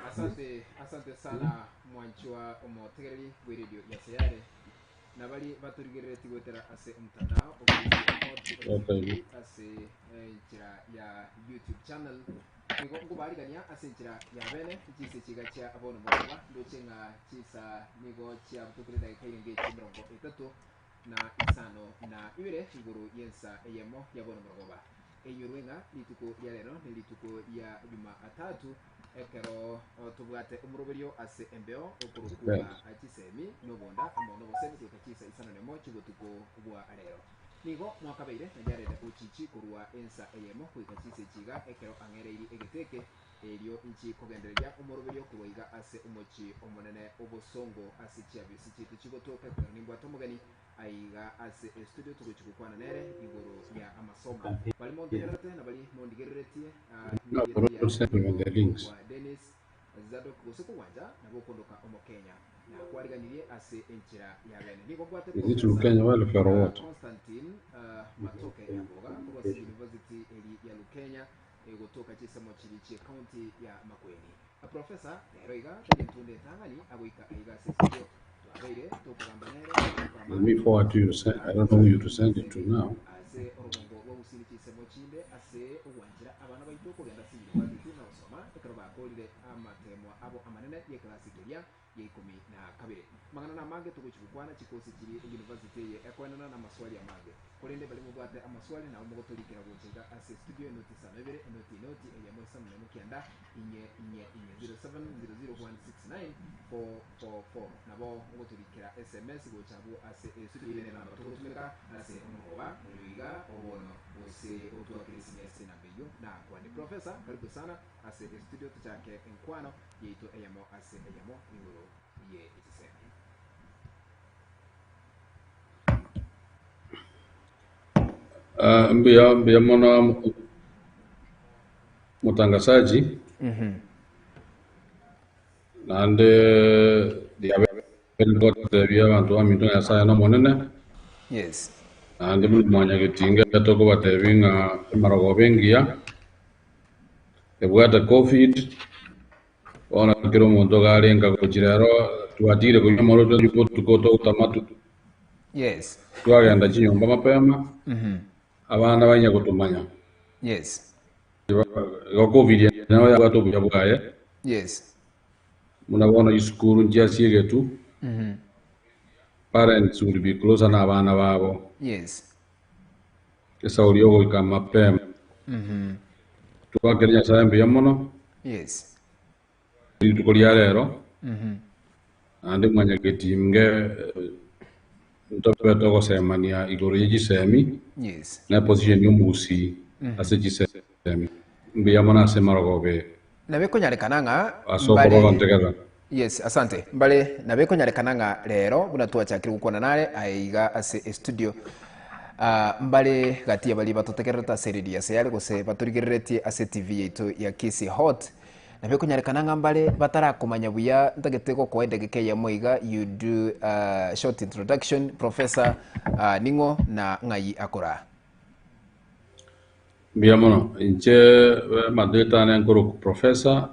Asante, asante sana mwanchwa omotegereri bw'eredio ya Sayare na bari batorigerereti goetera ase omotandao Okay. ase enchera ya YouTube channel nigo nkobarigania ase enchera ya bene chise chiga chia bono mogoba ndoche ng'a chisa nigo chiabutokire dakika irenge chimirongo etato na isano na ibere igoro y'ensa eyemo ya bono morogoba enyorwe ng'a rituko ria rero ni rituko ria Jumatatu ekero tobwate omoroberio ase embeo okorokwa chisemi nobonda amo nobosemi goika chisa isano nemo chibotuko bwa rero. Nigo mwakabeire na Jared Ochichi korwa ensa eyemo goika chisa echi iga ekero ang'ereiri egeteke erio inchi kogendereria omoroberio korwa iga ase omochie omonene obosongo ase chiabisi chiaito chigotoka ekero nimbwate omogeni aiga ase estudio togochi gokwana nere igoro ya amasomo. Bari montegererete na bari mondigereretie No, not send me the links. kwa Dennis Zadok gose kogwancha nabo okondoka omokenya na kwariganirie ase enchera ya bene nigo mbwate Is it Lukenya Welfare or what? Constantine Matoke Nyaboga korwa ase University eri ya Lukenya egotoka chisemo chiri chie county ya Makueni. Professor rero iga tagentunde etang'ani agoika aiga ase studio twabeire tokogamba nere Let me forward to you. I don't know who you to send it to now. Ase orogongo rwa gusiri chisemo chinde ase ogwanchera abana baito kogenda ase university na gosoma ekero bakorire amatemwa abo amanene y'eklasi keria ya ikomi na kabere. Mang'ana na amange togochi gokwana chikosi chiri university eye ekoenana na amaswali amange. Korende bari mobwate amaswali nabo mogotorikera gocha iga ase studio enoti isano ibere enoti enoti eyemo isano nemo kianda inye inye inye 0700169444 nabo mogotorikera SMS gocha abwo ase estudio ere namba togotumeka. gotumeka ase omorogoba oyo iga obono gose otwakire esimi ase enamba eyio nakwane. Professor karibu sana ase estudio tochake enkwano yaito eyemo ase eyemo igoro ye chisemi. Ah, mbuya mbuya mono mutangazaji naende riabe abanto baminto Nyasaye nomonene naende buna mwanyagetinga tokobatebia ng'a emarogoba engiya ebwate covid bono kera omonto iga arenge gochia rero twatigire konywa amarwa twatigire botuko togotama twagenda chinyomba mapema abana banya gotomanya igo covid nayo yabwate obuya bwaye buna bono chisukuru nchiasiegetwe parents will be closer na abana babo esauri yogoika mapema twakere Nyasaye mbuya mono rituko ria rero naende mwanyagetinge ntobe togosemania igoro ye chisemi na eposition ya omogusii ase chisemi mbuya mono ase marogoba Nabo ekonyarekana ng'a ase okoba mbare gontegerera. Yes, asante. Mbare nabo ekonyarekana ng'a rero buna twachakire gokwana nare aye iga ase estudio ah, mbare gati ya baria batotegererete ase eredio ya Sayare gose batorigereretie ase TV yaito ya Kisii Hot. Nabo ekonyarekana ng'a mbare batarakomanya buya ntagete gokoa edageka eyemo iga you do a short introduction Professor ah, ning'o na ng'ai akoraa. Mbuya mono, inche amadeta ane nkorokwa Professor,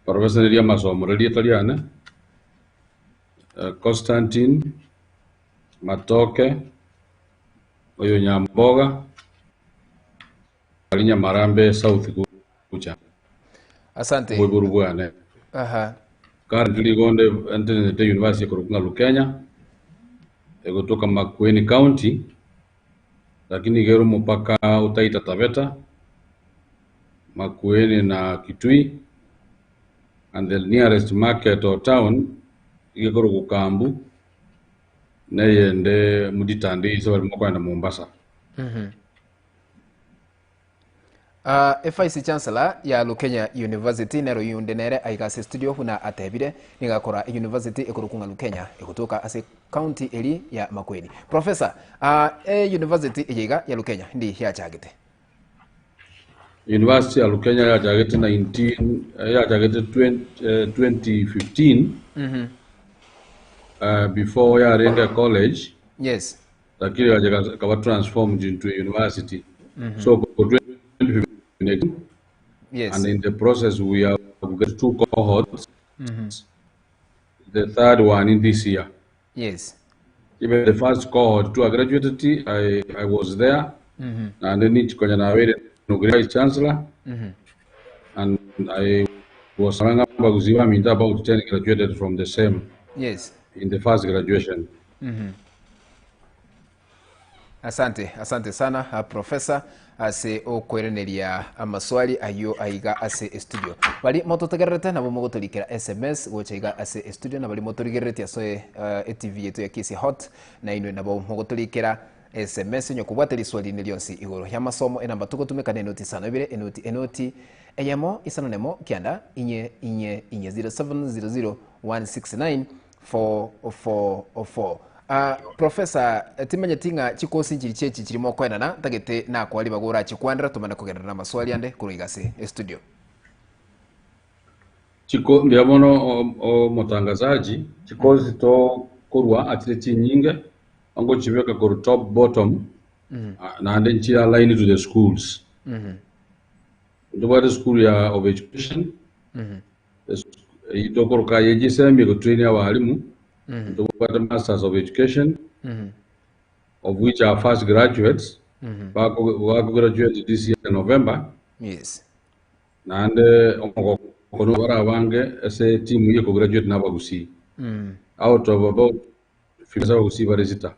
Professor neri amasomo rieta riane, Constantine Matoke, oyo Nyamboga, aria Nyamarambe South gocha, Asante. oboibori bwane. Aha. Currently nigo nde ntenenete university ekorokwa ng'a Lukenya, egotoka Makueni County, lakini iga ere omopaka o Taita Taveta, Makueni na Kitui, and the nearest market or town iga ekorokwa Kambu, na eyende Muditandi ase barimo kogenda Mombasa. Evice Chancellor ya Lukenya University nero oyunde nere aiga ase studio buna atebire nigo akora university ekorokwa ng'a Lukenya egotoka ase county eri ya Makueni. Professor, e university eye iga ya Lukenya ndi yachagete? University ya Lukenya yachagete 19 yachagete 20, 2015 before yarenge college Lakini egacha ekaba transformed into a university. So for 2015, and in the process we have got two cohorts, the third one in this year. Even the first cohort two graduated, I was there, and then each konya nabeire vice chancellor, and I was Baguziba about 10 graduated from the same in the first graduation. Asante, asante sana Professor ase okoiraneria amaswali ayio aiga ase estudio. Bari mototegererete nabo mogotorikera SMS gocha iga ase estudio na bari motorigereretie ase etv yaito ya Kisii Hot na inwe nabo mogotorikera SMS onye kobwate riswali rinde rionsi igoro y'amasomo enamba togotumeka ne enoti isano ibere enoti enoti eyemo isano nemo kianda inye inye inye 0700 169 444. Professor, timanyeti ng'a chikosi nchiri chiechi chiri mokoenana, ntagete nakoa ribaga orachikwanera tomane kogenderera namaswali ande korwa iga ase estudio. Chiko mbuya mono omotangazaji, chikosi tokorwa achire chinyinge, ongochibeka korwa top bottom, naende nchire align to the schools. Ntobwate school ya of education, eyio tokoroka ye chisemi egotrain abalimu, ntobwate masters of education, of which are first graduates, bako graduate this year November, naende omogoko bare abange ase team ye kograduate na abagusii. Out of about 50 abagusii bare sita.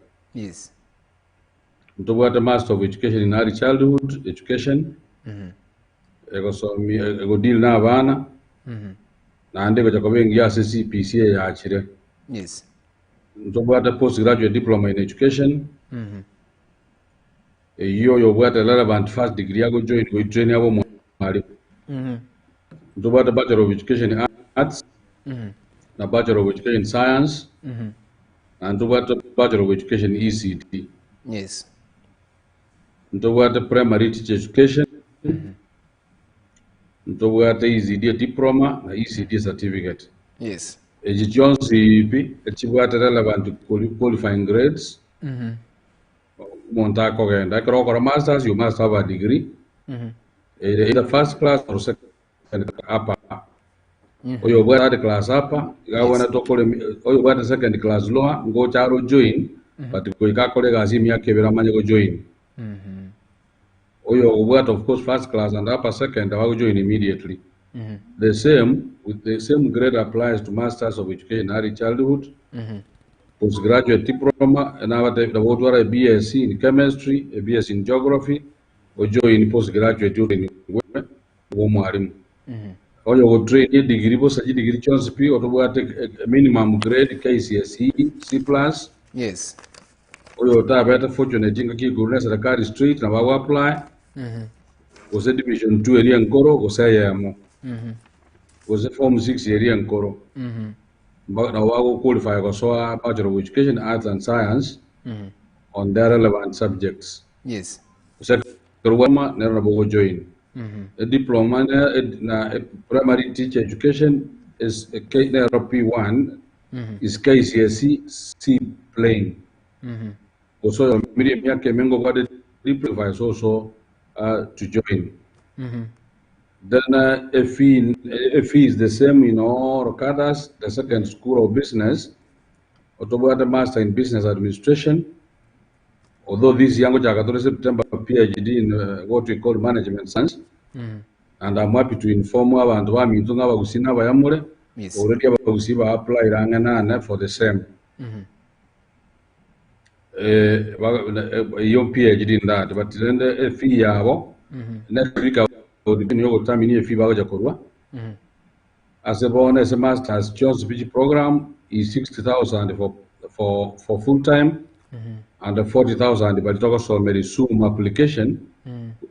Ntobwate master of education in early childhood education, egosomi egodeal na abana, naende egocha koba engiya ase CPC eyachire. Ntobwate postgraduate diploma in education, Eyio oyobwate relevant first degree agojoin goitrain abe omwalimu. Ntobwate Bachelor of Education Arts na Bachelor of Education Science na ntobwate Bachelor of Education ECD. Ntobwate Primary Teacher Education, ntobwate ECD Diploma na ECD Certificate. Echi chionsi pi echibwate relevant qualifying grades omonto akogenda. Ekero ogokora masters you must have a degree ere either first class or second upper. Oyo obwate third class upper iga agwenerete okore oyo obwate second class lower ngocha aro join but goika akore egasi emiaka ebere amanye gojoin. Oyo obwate of course first class and upper second aba agojoin immediately. The same with the same grade applies to masters of education early childhood, postgraduate diploma nabatebi nabo otwara a BSc in chemistry, a BSc in geography, ojoin postgraduate otrainigwe obe omwalimu. Onye ogotrain edegree bosa chidegree chionsi pi otobwate minimum grade KCSE C plus, oyo otabete fortunate ngaki ekorwa na eserekari straight nabo ago apply, gose division 2 eria enkoro gose eyemo, gose form 6 eria enkoro. Nabo bago qualify gosoa Bachelor of Education, Arts and Science on their relevant subjects. Gose ekero bwama nero nabo ogojoin. A diploma na primary teacher education is a K, nero P1 is KCSE C plain. Gose oyomirie emiaka emenge obwate diploma is also to join. Then a fee is the same in all cadres. The second school of business, otobwate master in business administration. Although this year ngochaka September PhD in what we call management science. And I'm happy to inform abantu baminto ng'abagusi n'abayamure already abagusi ba apply rang'anane for the same. Iyo PhD in that, but then the fee yabo next week I will be yogotamini e fee bagocha korwa. Ase bono ase masters chionsi PG program is 60,000 for full time and 40,000 bari togosomera Zoom application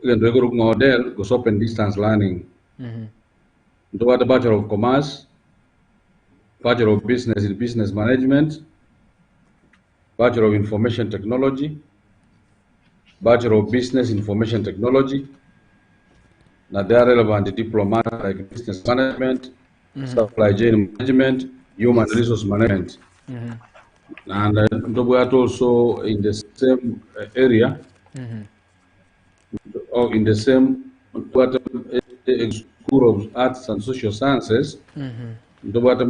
egento ekoro model gose open distance learning. Ntobwate Bachelor of Commerce, Bachelor of Business in Business Management, Bachelor of Information Technology, Bachelor of Business Information Technology, na their relevant diploma like Business Management, Supply Chain Management, Human Resource Management. And ntobwate also in the same area, or in the same what School of Arts and Social Sciences, ntobwate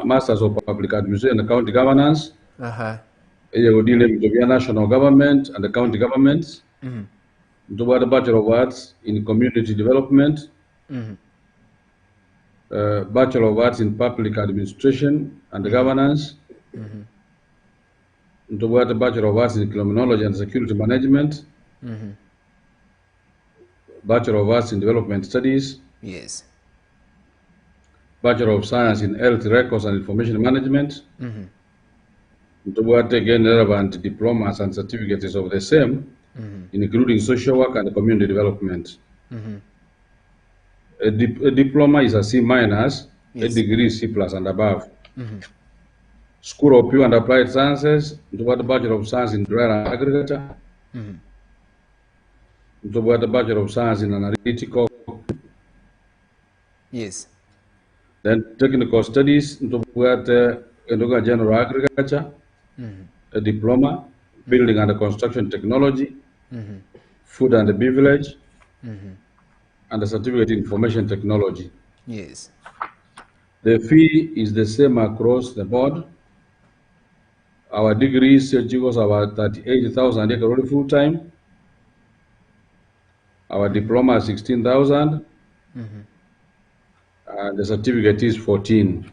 Masters of Public Administration and County Governance, eye godile with the national government and the county governments. Ntobwate Bachelor of Arts in Community Development, Bachelor of Arts in Public Administration and Governance, ntobwate Bachelor of Arts in Criminology and Security Management, Bachelor of Arts in Development Studies, Bachelor of Science in Health Records and Information Management. Ntobwate again relevant diplomas and certificates of the same, including social work and community development. A diploma is a C minus, a degree is C plus and above. School of Pure and Applied Sciences, ntobwate Bachelor of Science in Dry and Agriculture, ntobwate Bachelor of Science in Analytical, then Technical Studies, ntobwate Endoga General Agriculture, a diploma, Building and Construction Technology, Food and Beverage, and a certificate in Information Technology. The fee is the same across the board. Our degrees goes about 38,000 already full time. Our diploma is 16,000. And the certificate is 14.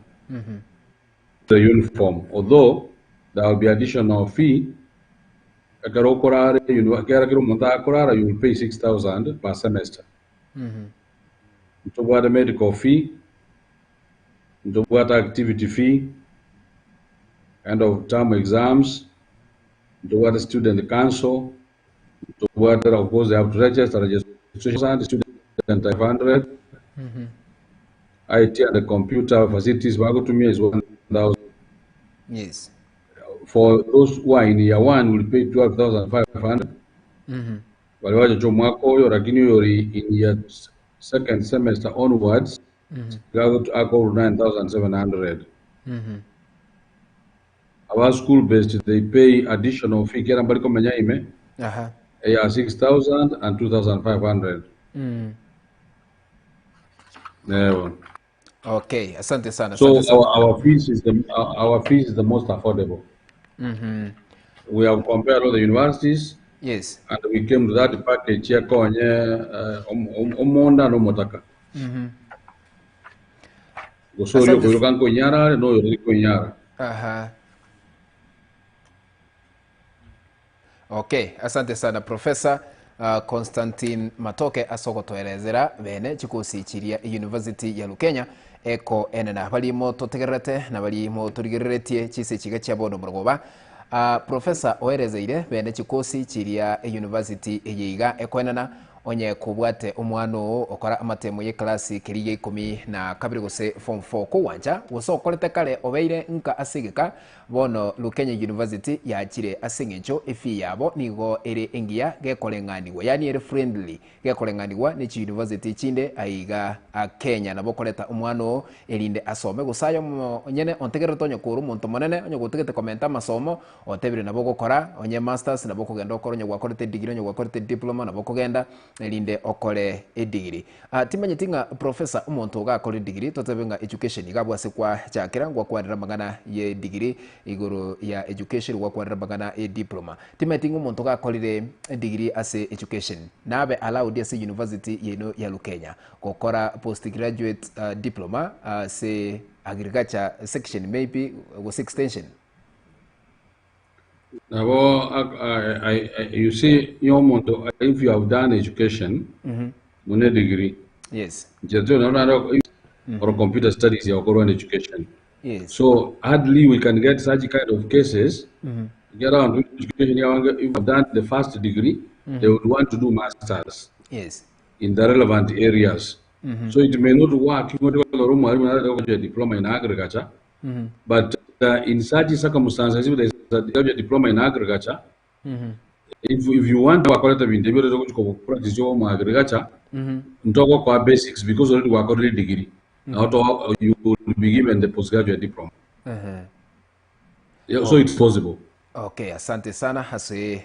The uniform, although there will be additional fee. Ekero okorara, ekero omonto akorara, you will pay 6,000 per semester. Ntobwate medical fee, ntobwate activity fee, end of term exams, ntobwate student council, Tobwate of course they have to register, registration student 500. IT and the computer facilities bagotumia is 1000. For those who are in year one will pay 12,500. Bari bachocha omwaka oyo lakini oyo ori in year second semester onwards akoru 9,700. Aba school based they pay additional fee kera mbari komenya ime ya 6,000 and 2,500. Ewa. Okay, asante sana. So Asante sana. our fees is the most affordable. We have compared all the universities and we came to that package ya konye omonda no motaka. Gose oria Asante. okoiroka nkonyara are na oyo ori konyara. Okay, asante sana Professor Constantine Matoke ase ogotoerezera bene chikosi chiria University ya Lukenya eko enena bari mototegererete na bari motorigereretie chise chiga chia bono morogoba. Professor oerezeire bene chikosi chiria University eye iga ekoenena onye kobwate omwana oo okora amatemo ye class keria ya 12 gose form 4 kogwancha gose okorete kare obeire nka ase egeka bono Lukenya University yachire ase eng'encho efee yabo nigo ere engiya gekoreng'anigwa yaani ere friendly gekoreng'anigwa ne chiuniversity chinde aiga Kenya nabo okoreta omwana oo erinde asome gose aye omonyene ontegererete onye kore omonto monene onye gotagete komenta amasomo otebire nabo ogokora onye masters nabo okogenda okore onye gwakorete edegree onye gwakorete diploma nabo okogenda erinde okore edegree. Timanyeti ng'a professor omonto ogakora edegree totebe ng'a education iga abwo ase kwachakera ngwakwanera amang'ana ye edegree igoro ya education gwakwanera amang'ana ye diploma. Timanyeti ng'a omonto ogakorire edegree ase education nabe allowed ase university yaino ya Lukenya gokora postgraduate diploma ase agriculture section maybe gose extension. Nabo you see onye omonto if you have done education muna edegree inche tore naro or computer studies yagokorwa in education so hardly we can get such kind of cases ekiagera abanto ba education abange if you have done the first degree they would want to do masters in the relevant areas so it may not work ng'o tikonyora omwalimu narete gokochia diploma in agriculture but in such circumstances if there is a graduate diploma in agriculture if you want gwakorete ebinto ebio orete gochia ko practice omo agriculture ntogokoa basics because already gwakorire degree nabo to you will be given the postgraduate diploma. Yeah, so it's possible. Okay, asante sana ase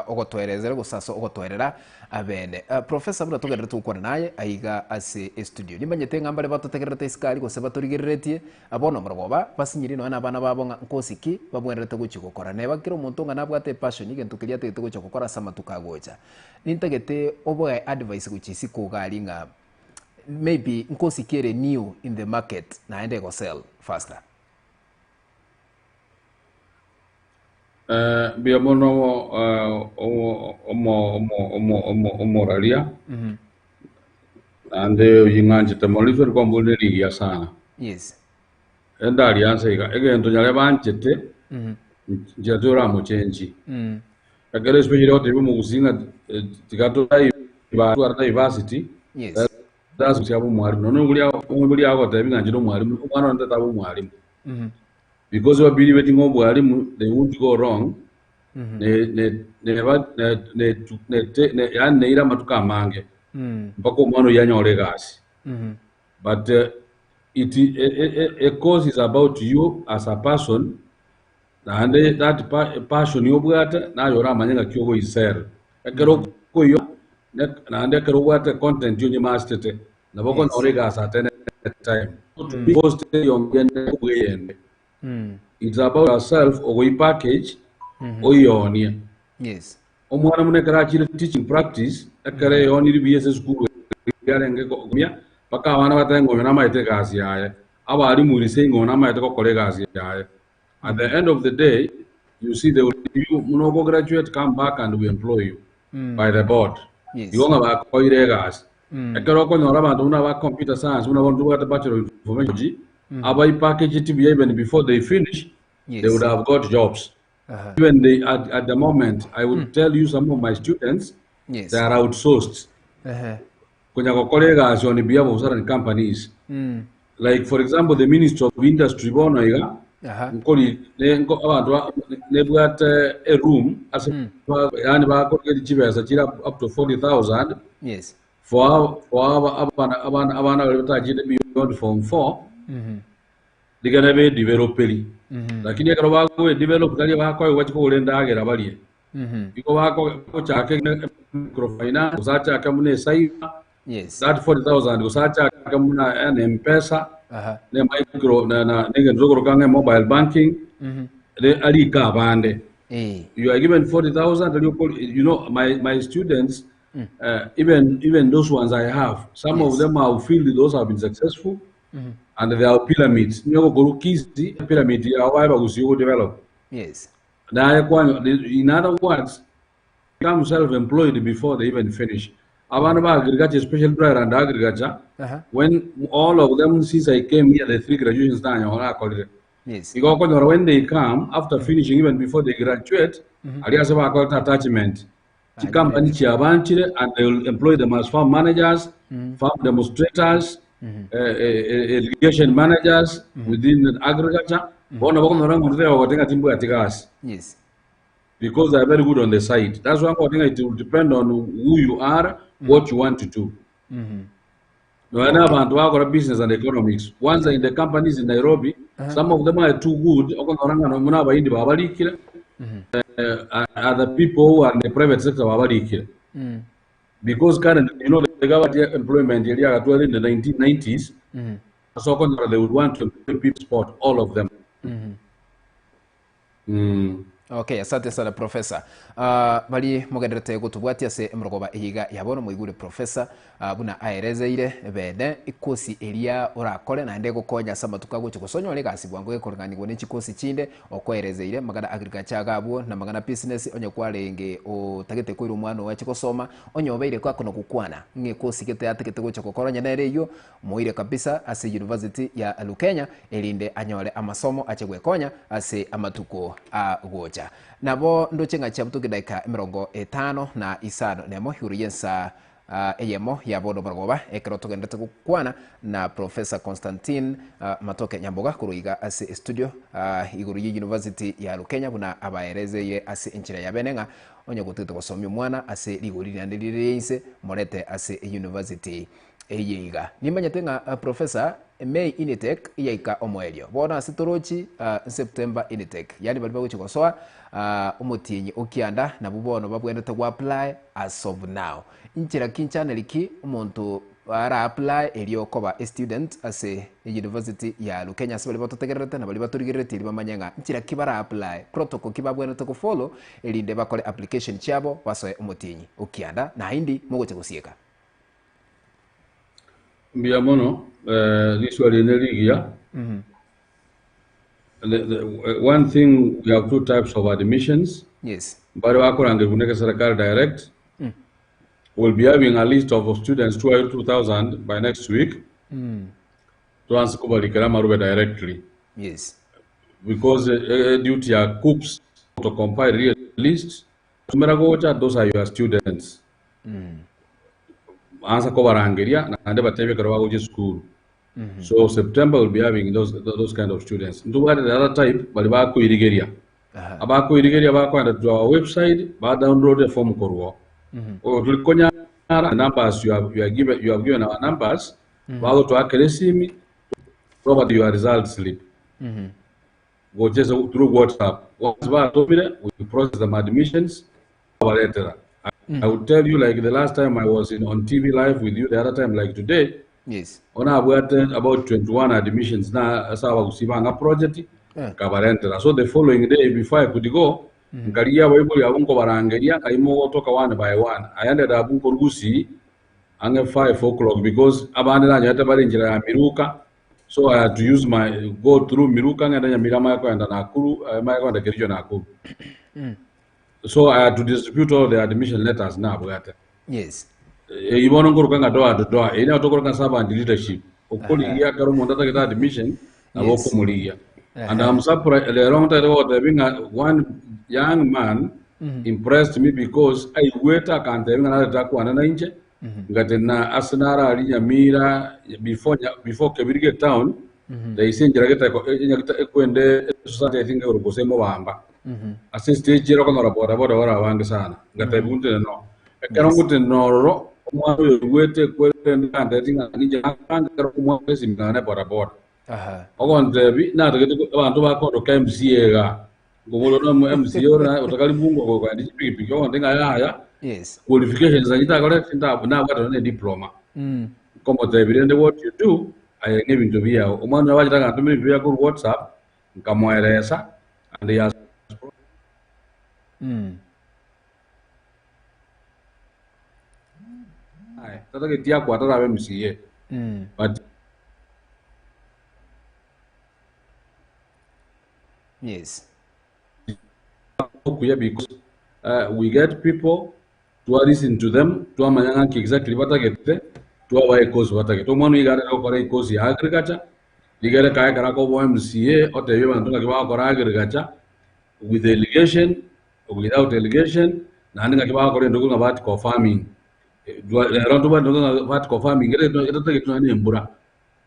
ogotoerezera gose ase ogotoerera abene. Professor buna togenderete gokwana naye aiga ase estudio. Nimanyete ng'a mbare batotegererete isiko aria gose batorigereretie bono omorogoba basinyiri nonya na abana babo ng'a nkosi ki babwenerete gochia gokora. Neba kera omonto ng'a nabwate epassion egento keria atagete gochia gokora ase amatuko agocha. Nintagete oboe advice gochia isiko iga aria ng'a maybe nkosi ki ere new in the market naende egosell faster. Mbuya mono omoraria, naende oyio ng'anchete mono, risoe rikwambori nerigiya sana. Endari anse iga, egento nyare banchete, nchera toramochenchi. Ekero especially ogotebia omogusii ng'a tiga totware diversity, that's abe omwalimu. Nonya oria omoibori agotebia ng'a inche nomwalimu, omwana one tata abe omwalimu. Because babiribeti ng'a obwalimu they won't go wrong, yaani neire amatuko amange mpaka omwana oyio anyore egasi. But it a course is about you as a person, naende that passion obwate naye oramanye ng'aki ogoisell. Ekero okoiywa naende ekero obwate content onyemastete, nabo okonyora egasi at any time. Post eyongende kobua eyende. It's about yourself ogoipackage oionie. Omwana buna ekero achire teaching practice, ekero eoniri buya ase esukuru eria arenge komia, mpaka abana batebe ng'a oyo namaete egasi yaye. Abalimu will say ng'a oyo namaete gokora egasi yaye. At the end of the day, you see they will give you buna oko graduate come back and we employ you by the board. Igo ng'a bakoire egasi. Ekero okonyora abanto buna ba computer science buna bono tobwate bachelor of information technology, abai packaged buya even before they finish, they would have got jobs. Even the, at, at the moment, I would tell you some of my students, Yes. they are outsourced. Konya gokora egasi on behalf of certain companies. Like for example, the Ministry of Industry bono iga, nkori ne nko abanto ba- nebwate a room ase ba- yaani bakorigeri chibesa chire up, up to 40,000 for for aba abana abana abana baria batachete beyond form 4 rigana be developeri. Lakini ekero bagoe develop tari bakoegwa bachie kogora endagera barie. Igo bagochaka microfinance gose achake buna ecyber that 40,000 gose achake buna ene mpesa ne micro na na negento tokoroka ng'a mobile banking re arike abande. You are given 40,000 ari okori you know my my students even even those ones I have some of them have filled those have been successful and they are pyramids. Nigo ogokorwa Kisii pyramid yao baye bagusii ogodevelop. Naye kwanya in other words become self employed before they even finish. Abana ba agriculture especially dryland agriculture when all of them since I came here the three graduations nanyora nakorire. Igo okonyora when they come after finishing even before they graduate aria ase bakorete attachment chicompany chiabanchire and they will employ them as farm managers, farm demonstrators, irrigation managers within agriculture. Bono bakonyora ng'a onde taiyo ng'a timbwati gasi. Because they are very good on the side. That's why I think it will depend on who you are, what you want to do. Nonya na abanto bagokora business and economics. Once in the companies in Nairobi, some of them are too good, okonyora ng'a nonye buna abaindi babarikire, other people who are in the private sector babarikire. Because currently, you know, the government employment eria agatwara in the 1990s, ase okonyora they would want to employ people spot, all of them. Okay, asante sana Professor. Ah, bari mogenderete gotobwatia ase emorogoba eye iga ya bono moigure Professor ah, buna aerezeire bene ekosi eria orakore naende egokonya ase amatuko agochia gose onyore egasi bwango gekoreng'anigwa ne chikosi chinde okoerezeire amang'ana agriculture iga abwo na amang'ana business onye kwarenge otagete koira omwana oo ache gosoma onye obeire gakona gokwana ng'a ekosi gete atagete gocha gokora onye nere eywo Moire kabisa ase University ya Lukenya erinde anyore amasomo ache gwekonya ase amatuko agocha. Nabo ndoche ng'a chiabutoki dakika 51 igoro y'ensa eyemo ya bono morogoba ekero togenderete gokwana na Professor Constantine Matoke Nyamboga korwa iga ase estudio igoro ye University ya Lukenya buna abaerezeire ase enchera ya bene ng'a onye gotagete gosomia omwana ase rigori rinde rire inse morete ase University Eye iga. Nimanyete ng'a Professor, May Initec yaika omoerio. Bono ase torochi September Initec. Yaani baria bagochia gosoa omotienyi o kianda nabwo bono babwenerete go apply as of now. Inchera ki nchaneri ki omonto ara apply erio koba a student ase University ya Lukenya ase baria batotegererete na baria batorigereretie erio bamanye ng'a nchera ki bara apply, protocol ki babwenerete go follow erinde bakore application chiabo basoe omotienyi o kianda naende mogochia gosieka. Mbuya mono, eh, riswali eri nerigiya. The one thing we have two types of admissions. Mbare bakorangerigwa na egeserikari direct. We'll be having a list of students 2000 by next week. Twanse kobarikera amarube directly. Because duty ya KUCCPS to compile real list. Tumera gocha those are your students. Ansa kobarangeria naende batebie ekero bagocha esukuru. So September we'll be having those kind of students. Ntobwate the other type baria bakoirigeria. Abakoirigeria bakoenda to our website ba download eform korwa oo. Oyo tori konyara numbers you are given, you have given our numbers bagotoakera esimi twabate your result slip. Gocha ase through WhatsApp. Once batomire we process them admissions twabaretera. I would tell you like the last time I was in on TV live with you the other time like today bono nabwate about 21 admissions na ase abagusii bang'a project nkabarentera. So the following day before I could go nkarigia abaibori abwo nkobarangeria ngai mogotoka one by one. I ended up nkorwa Gusii ang'e 5 o'clock because abande nanyorete bare enchera ya Miruka so I had to use my go through Miruka ng'ende Nyamira manye kogenda Nakuru manye kogenda Kericho Nakuru. So I had to distribute all the admission letters nabwate. Eyio bono nkoroka ng'a door to door, eyio nabo tokoroka servant leadership. Okorigia ekero omonto atagete admission, nabo okomorigia. And I'm surprised, rero ntagete gogotebia ng'a one young man impressed me because aigwete akantebia ng'a narete akwane nainche, ngatenena ase nararia Nyamira before nya before Kebirigo etown, there is enchera gete eko enyagete ekwende esociety I think ekorokwa gose Mobamba. Ase estage ere okonyora boda boda bare abange sana, ngatebiwa ntenene oo. Ekero ngotenena ororo, omwana oyo oigwete ekwerende akantebi ng'a ninche nakangera omwana esimi nane boda boda. Ogontebi natagete abanto bakondoka MCA igaa. Nkoboria one omo MCA ore naye otakari bunge okoenda chipikipiki ogonte ng'a yaya Yes. qualifications nachi takoreti nta nabwate nonye ne diploma. Nkomotebi rende what you do aye ng'a ebinto biago. Omwana oyo abachete agantomera ebinto biaye korwa WhatsApp nkamoeresa and he has Aye, tatageti akwa tarabe MCA. But Yes. okuya because uh, we get people twa listen to them twamanya ng'aki exactly batagete twabaha ekosi batagete omwana oyo iga arere gokora ekosi ya agriculture rigere kaye ekero akoba MCA otebie abanto ng'aki bagokora agriculture with irrigation without irrigation naende ng'aki bagokora egento ng'a vertical farming Eh, twa- rero ntobwate ng'a vertical farming ere etatagete nonya na embura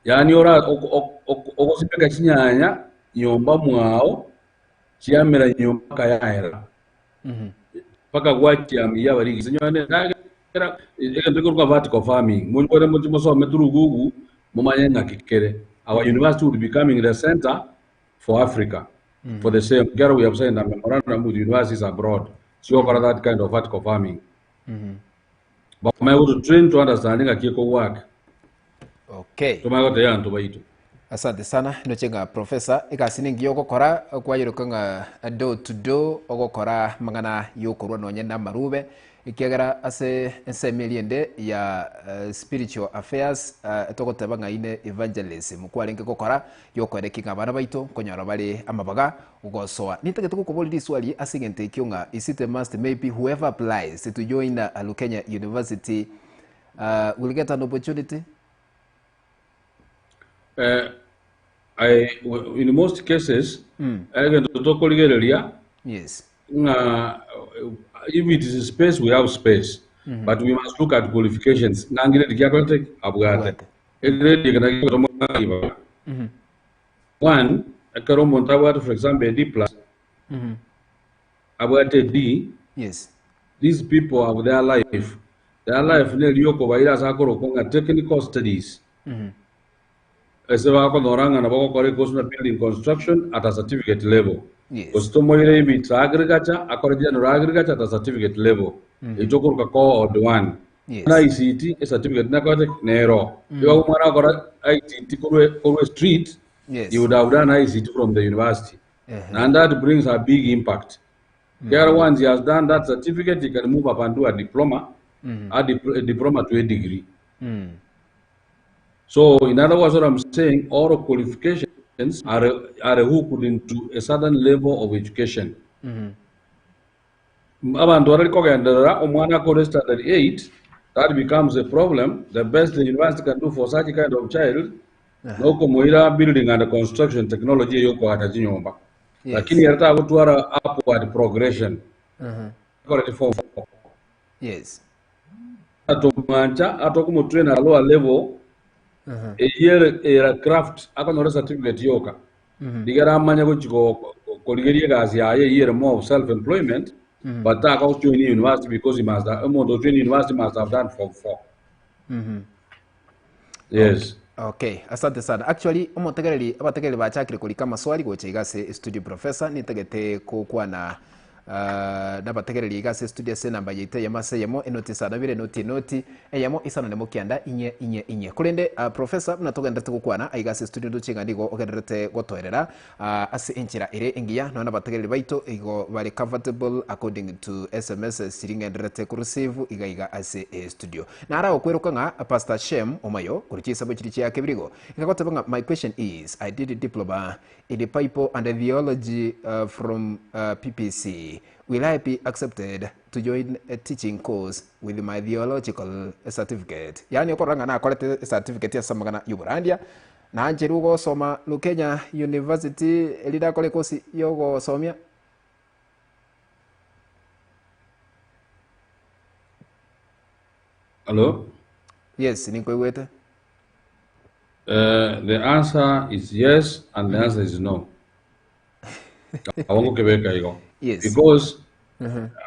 Yaani ora ogosimeka chinyanya nyomba mwao chiamera nyomba mpaka yaera mpaka gwachiamiya abarigisi nyowe nendagera egento ekorokwa vertical farming monyore moche mosome through Google momanye ng'aki kere. Our university will be becoming the center for Africa for the same ekero we have signed a memorandum with universities abroad chigokora that kind of vertical farming. Bamanye goto train to understand ng'aki ekowork. Okay. Tomanye gotebia abanto baito. Asante sana ndoche ng'a professor egasi nengiya ogokora kwayeroka ng'a door to door ogokora amang'ana yokorwa nonye na amarube ekiagera ase ensemo eria ende ya spiritual affairs togoteba ng'a ine evangelism kwarenge gokora yokoerekia ng'a abana baito nkonyora bare amabaga gosoa. Nintagete gokoboria riswali ase egento ekio ng'a is it a must maybe whoever applies to join Lukenya University will get an opportunity? Eh, I, in most cases egento tokorigereria Yes. ng'a if it is space we have space but we must look at qualifications ng'a grade ki akorete ki abwate Abwate. egrade eke naki egotomoa ribaga one ekero omonto abwate for example a D plus abwate a D Yes. these people have their life their life neri yokobaira ase akorokwa ng'a technical studies ase bakonyora ng'a nabo bagokora ekosi buna building construction at a certificate level Yes. gose tomoire if it's agriculture akore general agriculture at a certificate level eyio tokoroka cohort one Yes. na ICT ecertificate nakorete nero igo omwana akora ICT korwa korwa street Yes. he would have done ICT from the university Ehe. and that brings a big impact Kera once he has done that certificate he can move up and do a diploma a, dip- a diploma to a degree So, in other words, what I'm saying, all qualifications are, are hooked into a certain level of education. Abantu barari kogenderera omwana akore standard 8 that becomes a problem. The best the university can do for such kind of child nokomoira building and construction technology eyokoacha chinyomba. Yes. Lakini ere tagotwara upward progression. Akorete form 4. Yes. Atomwancha atokomotrain at a lower level eyio ere era craft akonyora certificate yoka rigera amanye gochi korigeria egasi yaye eyio ere more of self employment but tagojoin university because he must have, omonto ojoin university must have done form 4 yes. Okay, asante sana. Actually, omotegereri abategereri bachakire korika amaswali gocha iga ase studio professor nitagete kokwana uh, nabategereri iga ase studio ase enamba yaito eyemo ase eyemo enoti isano ibere enoti enoti eyemo isano nemo kianda inye inye inye korende uh, professor buna togenderete gokwana aiga ase studio ndoche ng'a nigo ogenderete gotoerera uh, ase enchera ere engiya nonya nabategereri baito igo bare comfortable according to sms chiri ng'endererete koreceive iga iga ase estudio. Naro agokweroka ng'a Pastor Shem Omayo korwa chisabo chiria chia Kebirigo ikagoteba ng'a my question is I did diploma in Bible and Theology from PPC will I be accepted to join a teaching course with my theological certificate yaani okorora ng'a nakorete ecertificate ase amang'ana y'oborandia nancherwe gosoma Lukenya University erinde akore ekosi yogosomia. Hello? Yes, ninkoigwete. The answer is yes and the answer is no. Abo ngokebeka igo. Because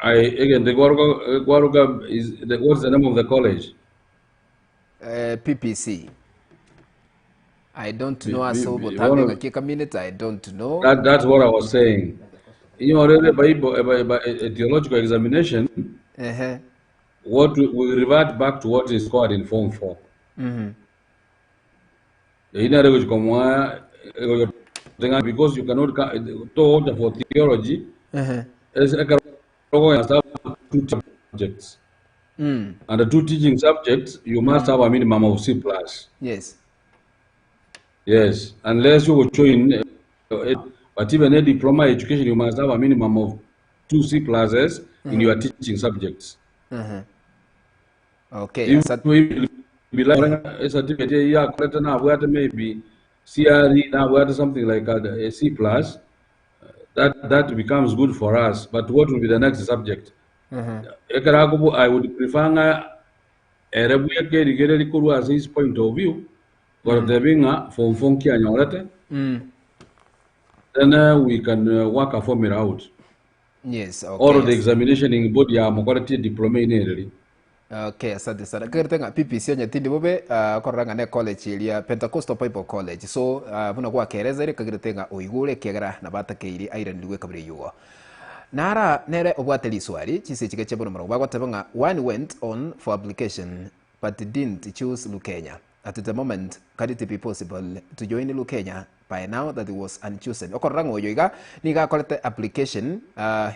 I again the Gwaruka, Gwaruka is the, what's the name of the college? PPC. I don't know B- ase B- obotambe one of- ng'aki ekamineti, I don't know. That's what I was saying. Inyorere Bible, a theological examination, what we revert back to what is scored in Form 4. Inare kuchikomwa because you cannot to for theology as a must have two subjects. And the two teaching subjects, you must have a minimum of C plus. Yes, unless you join, but even a diploma education, you must have a minimum of 2 C pluses in your teaching subjects. Okay. If we be like a certificate, yeah, correct, now we maybe CRE, now we something like a C plus, that becomes good for us. But what will be the next subject? Ekerakubu, I would prefer nga erebuye kerigere rikuru as his point of view, but mm. form 4 kianyorete, then we can work a formula out. Okay. Or the examination in body ya mokoreti diploma in eri. Okay, asante sana. Kerete ng'a PPC onye tindi bobe korora ng'a ne college eria Pentecostal Bible College. So buna gwakereza ere kagerete ng'a oigure kiagera nabatakeiri airanirwe kabere yugo. Nara nere obwate riswali chise chike chia bono morongo bagoteba ng'a one went on for application but didn't choose Lukenya. At the moment, can it be possible to join Lukenya by now that it was unchosen? Okorora ng'a oyo iga niga akorete application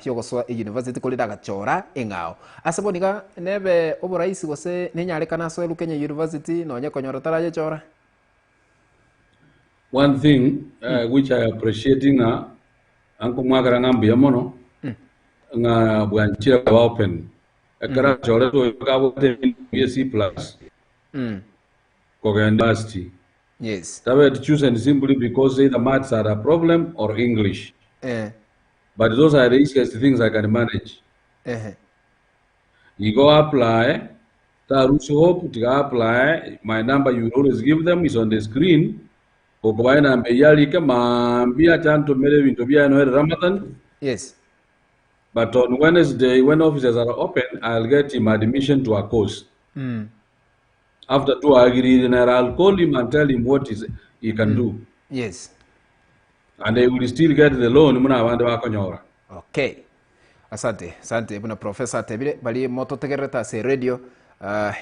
yogosoa e university korende agachora eng'ao. Ase bono iga nebe oboraisi gose nenyarekana asoe Lukenya University nonye konyora tarayechora? One thing which I appreciate ng'a ankomwakera ng'a mbuya mono ng'a bwanchire ba open ekero achorete oyo kabwate e C plus kogenda university. Tabet chosen simply because either maths are a problem or English. But those are the easiest things I can manage. You go apply, Tarusi Hope, to apply. My number you always give them is on the screen. Okobaye namba eyalike mambia chantumire bintu byano ere Ramadan. But on Wednesday, when offices are open, I'll get him admission to a course. After 2 agreed, I'll call him and tell him what is he can do. And they will still get the loan muna abande bakonyora. Okay. Asante, asante buna Professor atebire bari mototegererete ase radio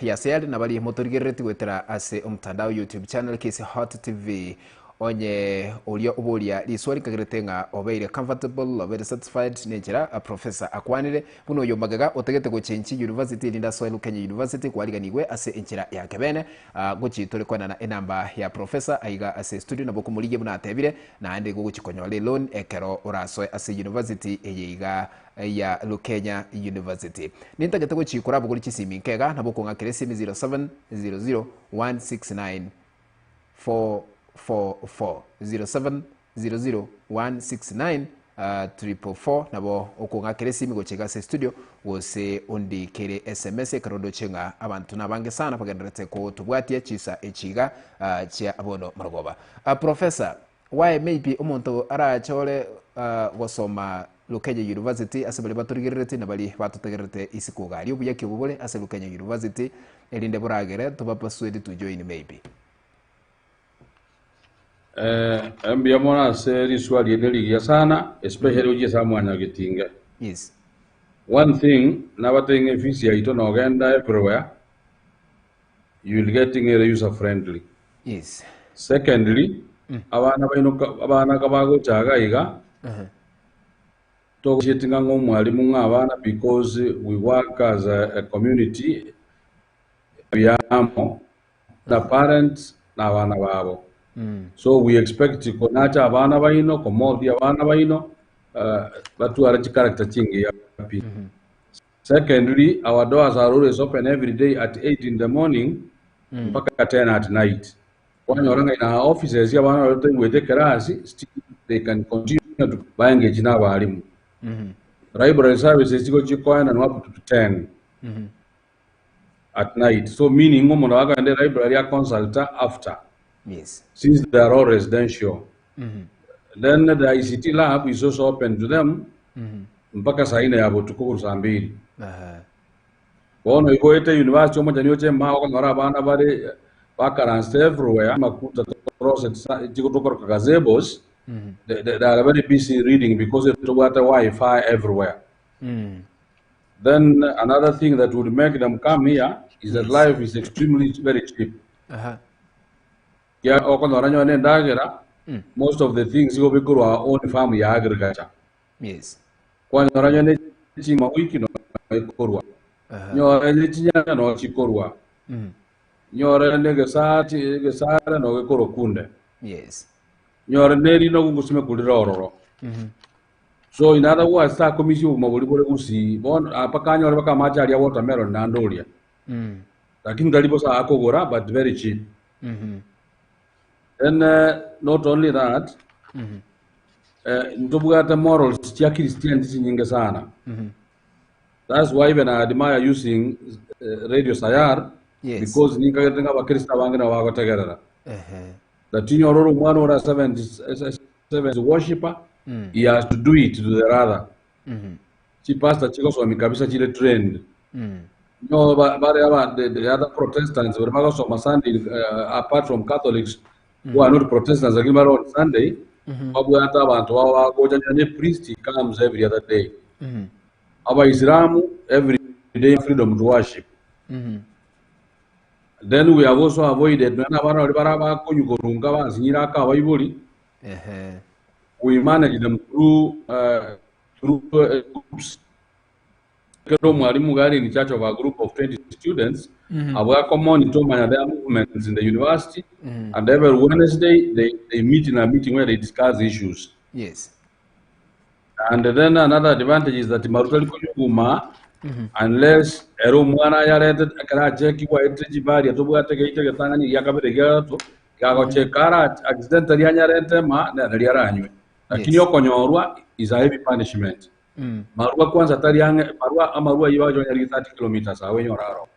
ya Seali na bari motorigerereti gwetera ase omtandao YouTube channel Kisi Hot TV onye oria oboria riswali kagerete ng'a obeire comfortable obeire satisfied nenchera Professor akwanire buna oyo magega otegete gochenchi university erinda asoe Lukenya University kwariganigwe ase enchera ya kebene gochi tore kwenana enamba ya Professor aiga ase studio nabo komorigia buna atebire naende gogochi konyora loan ekero orasoe ase university eye iga ya Lukenya University. Nintagete gochi korabogori chisimi nkega nabo kong'akera esimi 0700 169 444 0700 169 444 nabo okong'akera esimi gochega ase studio gose ondikere SMS ekero ndoche ng'a abantu nabange sana bagenderete kotobwatia chisa echiga chia bono marogoba. Professor, why maybe omonto arachore gosoma Lukenya University ase bari batorigerereti na bari batotegererete isiko gari obuya ki obobore ase Lukenya University erinde boragere tobapersuade to join maybe? Mbuya mono ase riswali ere rigiya sana, especially ojie ase mwanya getinga. One thing, nabatenge efisi yaito nogenda everywhere, you will get ere user friendly. Secondly, abana baino abana kabagochaga iga togochetinga ng'a omwalimu ng'a abana because we work as a community byamo the parents na abana babo. So we expect konacha abana baino komodi abana baino batwara chicharacter chingi yapi. Secondly, our doors are always open every day at 8 in the morning mpaka 10 at night. Kwanyora in our offices abana bategwete class still they can continue to baengage n'abarimu. Library services chiko chikoena no up to 10. at night. So meaning omonto akogenda elibrary aconsulta after. Yes. Since they are all residential. Then the ICT lab is also open to them mpaka saa ine ya botuko korwa saa mbiri. Bono igo oete university omochani oche maa okonyora abana bare bakaranste everywhere amakuta torose chigotokoroka gazebos they, they, they are very busy reading because tobwate wifi everywhere. Then another thing that would make them come here is that life is extremely very cheap. Kia okonyora nyowe na endagera, most of the things igo bikorwa our own farm ya agriculture. Yes. Kwanyora nyowe ne ching'oma wiki no ekorwa. Nyore ne chinyanya no chikorwa. Nyore ne egesati egesare no gekorwa kunde. Yes. Nyore ne rinogu ngosimeka rire ororo. So in other words takomisia obogima boria bore gusii bono mpaka anyore mpaka amache aria watermelon naende oria. Lakini tari bosa akogora but very cheap. Then not only that ntobwate morals chia Christianity chinyinge sana. That's why even I admire using Radio Sayar Yes. because ninkagete ng'a abakristo abange nabo bagotegerera. That inyore ore omwana ore a seventh, seventh worshipper, he has to do it to the rather. Chipastor chigosomi kabisa chire trained. No ba- bare aba the, the other Protestants bare bagosoma Sunday apart from Catholics who are not Protestants lakini bare on Sunday babwate abanto babo bagocha nonye priest he comes every other day. Abaisilamu every day freedom to worship. Then we have also avoided nonye abana baria bara bakonywa korunga basinyire aka abaibori we manage them through through groups. Ekero omwalimu iga are in charge of a group of 20 students, abwo akomonitor omanya their movements in the university, and every Wednesday they, they meet in a meeting where they discuss issues. Yes. And then another advantage is that maru tari konyuguma unless ere omwana ayarete ekero achekigwa aetire chibaria tobwate geito egetang'ani egia kabere egia gatato gagocheka ara accidentally anyarete ma nari aranywe. Lakini Yes. okonyorwa is a heavy punishment. Marua kwanza tari ang'e marua amarua ayio agocha onyarige 30 kilometers awe enyore aro.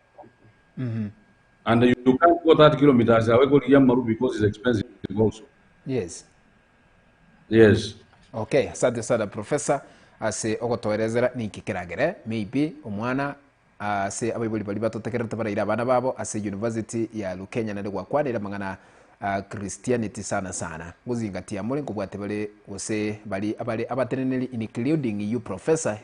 And you can't go 30 kilometers awe korigia amaru because it's expensive also. Yes. Yes. Okay, asante sana professor ase ogotoerezera ninki keragere maybe omwana ase abaibori baria batotegererete baraire abana babo ase university ya Lukenya naende gwakwanire amang'ana a Christianity sana sana ngozingatia more nkobwate bare gose bari abare abateneneri including you professor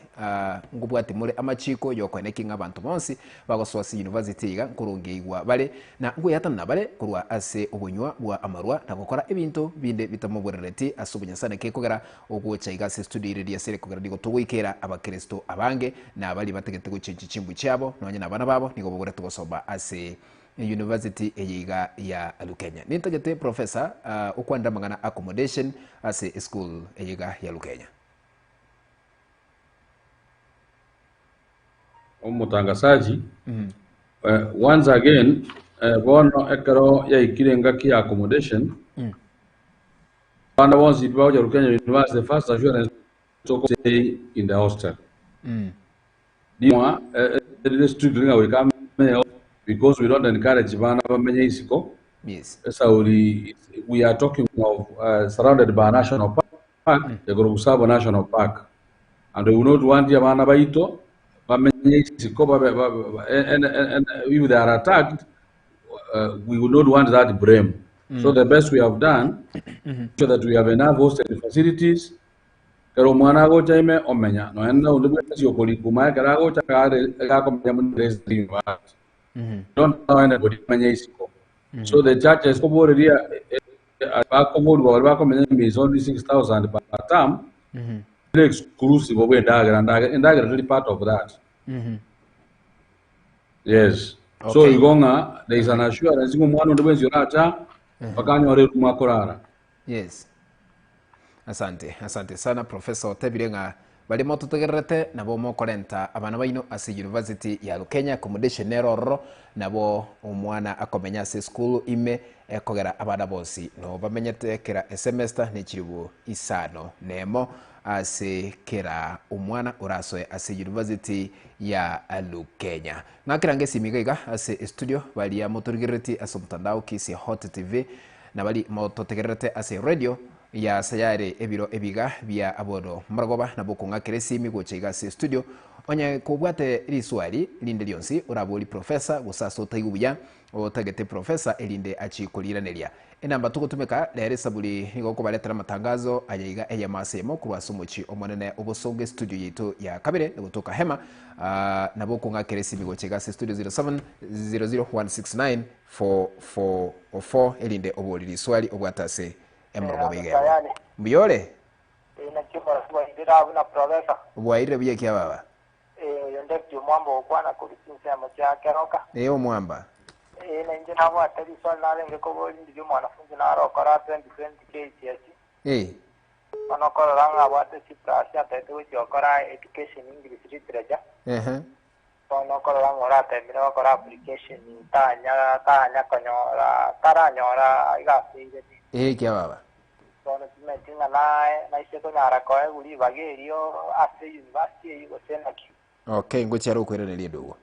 nkobwate more amachiko yokoenekia ng'a abanto bonsi bagosoa ase university iga nkorongeigwa bare na nkoyatanana bare korwa ase obonywa bwa amarwa na gokora ebinto binde bitamoborereti ase obonyasae naki ekogera ogocha iga ase estudio ere riase ere kogera nigo togoikera abakeresto abange na baria batagete gochenchia chimbu chiabo nonye na abana babo nigo baborete gosoma ase University eye iga ya Lukenya. Nintagete Professor okwanera amang'ana accommodation ase eschool eye iga ya Lukenya. Omotangasaji, once again bono ekero yaikire engaki ya accommodation, abana bonsi pi bagocha Lukenya University, first assurance toko stay in the hostel. Rimwa erire strictly ng'a goika amenye because we don't encourage bana bamenye isiko. Yes. Esauri we are talking of surrounded by a national park, Igoro Busabo National Park. And we would not want abana baito bamenye isiko babe, babe, and if they are attacked, we would not want that blame. So the best we have done, so that we have enough hostel facilities, Ekero omwana agocha ime omenya, nonya na onde bwensi okorikwa omanye ekero agocha iga iga akomenya buna resident university. Don't allow anybody amenye isiko. So the churches koboreria bakoborwa baria bakomenya ime is only 6,000 per term, ere exclusive obwe endagera, endagera endagera teri part of that. Yes. So Okay. igo ng'a there is an assurance ng'a omwana onde bwensi oracha mpaka anyore eroom akorara. Yes. Asante, asante sana Professor otebire ng'a baria mototegererete nabo mokorenta abana baino ase University ya Lukenya accommodation nere ororo nabo omwana akomenya ase eschool ime ekogera abana bonsi noo bamenyete kera esemester ne chilifu isano nemo. ase kera omwana orasoe ase University ya Lukenya. Ng'akera ngesimi iga iga ase estudio baria motorigerereti ase omotandao Kisii Hot TV na bari mototegererete ase radio ya Sayare ebiro ebiga bia bono morogoba nabo okong'akera esimi gocha iga ase estudio onye kobwate riswali rinde rionsi orabori professor gose ase otaigwe buya Otagete professor erinde achie koriraneria. Enamba togotumeka rero esaburi nigo okobaretera amatangazo aya iga eyemo ase eyemo korwa ase omochie omonene obosongo estudio yaito ya kabere egotoka Hema nabo okong'akera esimi gocha iga ase estudio 0700169444 erinde obori riswali obwate ase emorogoba iga ebo. Sayani. Mbuya ore? Ee, naki omorasi bwairire abwo na professor. Bwairire buya ekia baba? Ee, oyo David omwamba ogokwana korwa chinsemo chia keroka. Ee omwamba. Ee, na inche nabwate riswali narenge koboria ndiria omwanafunzi nare okora 2020 KCSE. Ee. Bono okorora ng'a abwate C plus atagete gochia gokora Education English Literature. Ehe. Bono okorora ng'a oratemire gokora application tanya tanya konyora taranyora iga aseire pi. Ee ekia baba. Bono timanyeti ng'a naye naise konyara koegwa ribaga erio ase university eyio gose naki. Okay, ngochia are okoiraneria edugo.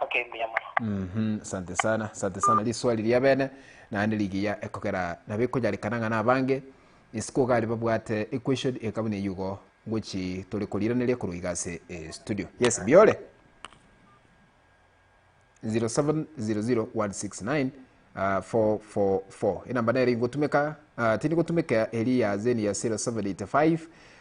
Okay, mbuya mono. Mhm, asante sana, asante sana. Riswali ria bene naende rigiya ekogera nabo ekonyarekana ng'a nabange isiko iga aria babwate equation eka buna eyio igo ngochi tore koriraneria korwa iga ase estudio. Yes, mbuya ore? 0700169 444 enamba nere ingotumeka ah, tindi gotumeka eri ya zeni ya 0785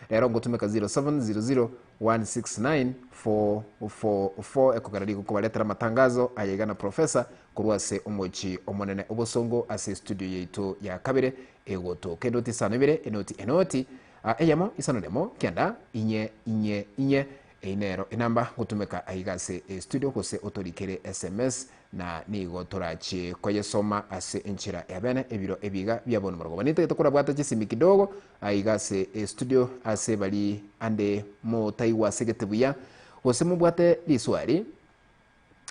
rero ngotumeka 0700169444 ekogera rigo kobaretera amatangazo aya iga na professor korwa ase omochi omonene obosongo ase studio yaito ya kabere egotoka enoti isano ibere enoti enoti ah, eyemo isano nemo kianda inye inye inye Eyio nero enamba gotumeka aiga ase estudio gose otorikere sms na nigo torachie koyesoma ase enchera ya bene ebiro ebiga bia bono morogoba. Nintagete korabwata chisimi kidogo aiga ase estudio ase bari ande motaigwa asegete buya gose mobwate riswali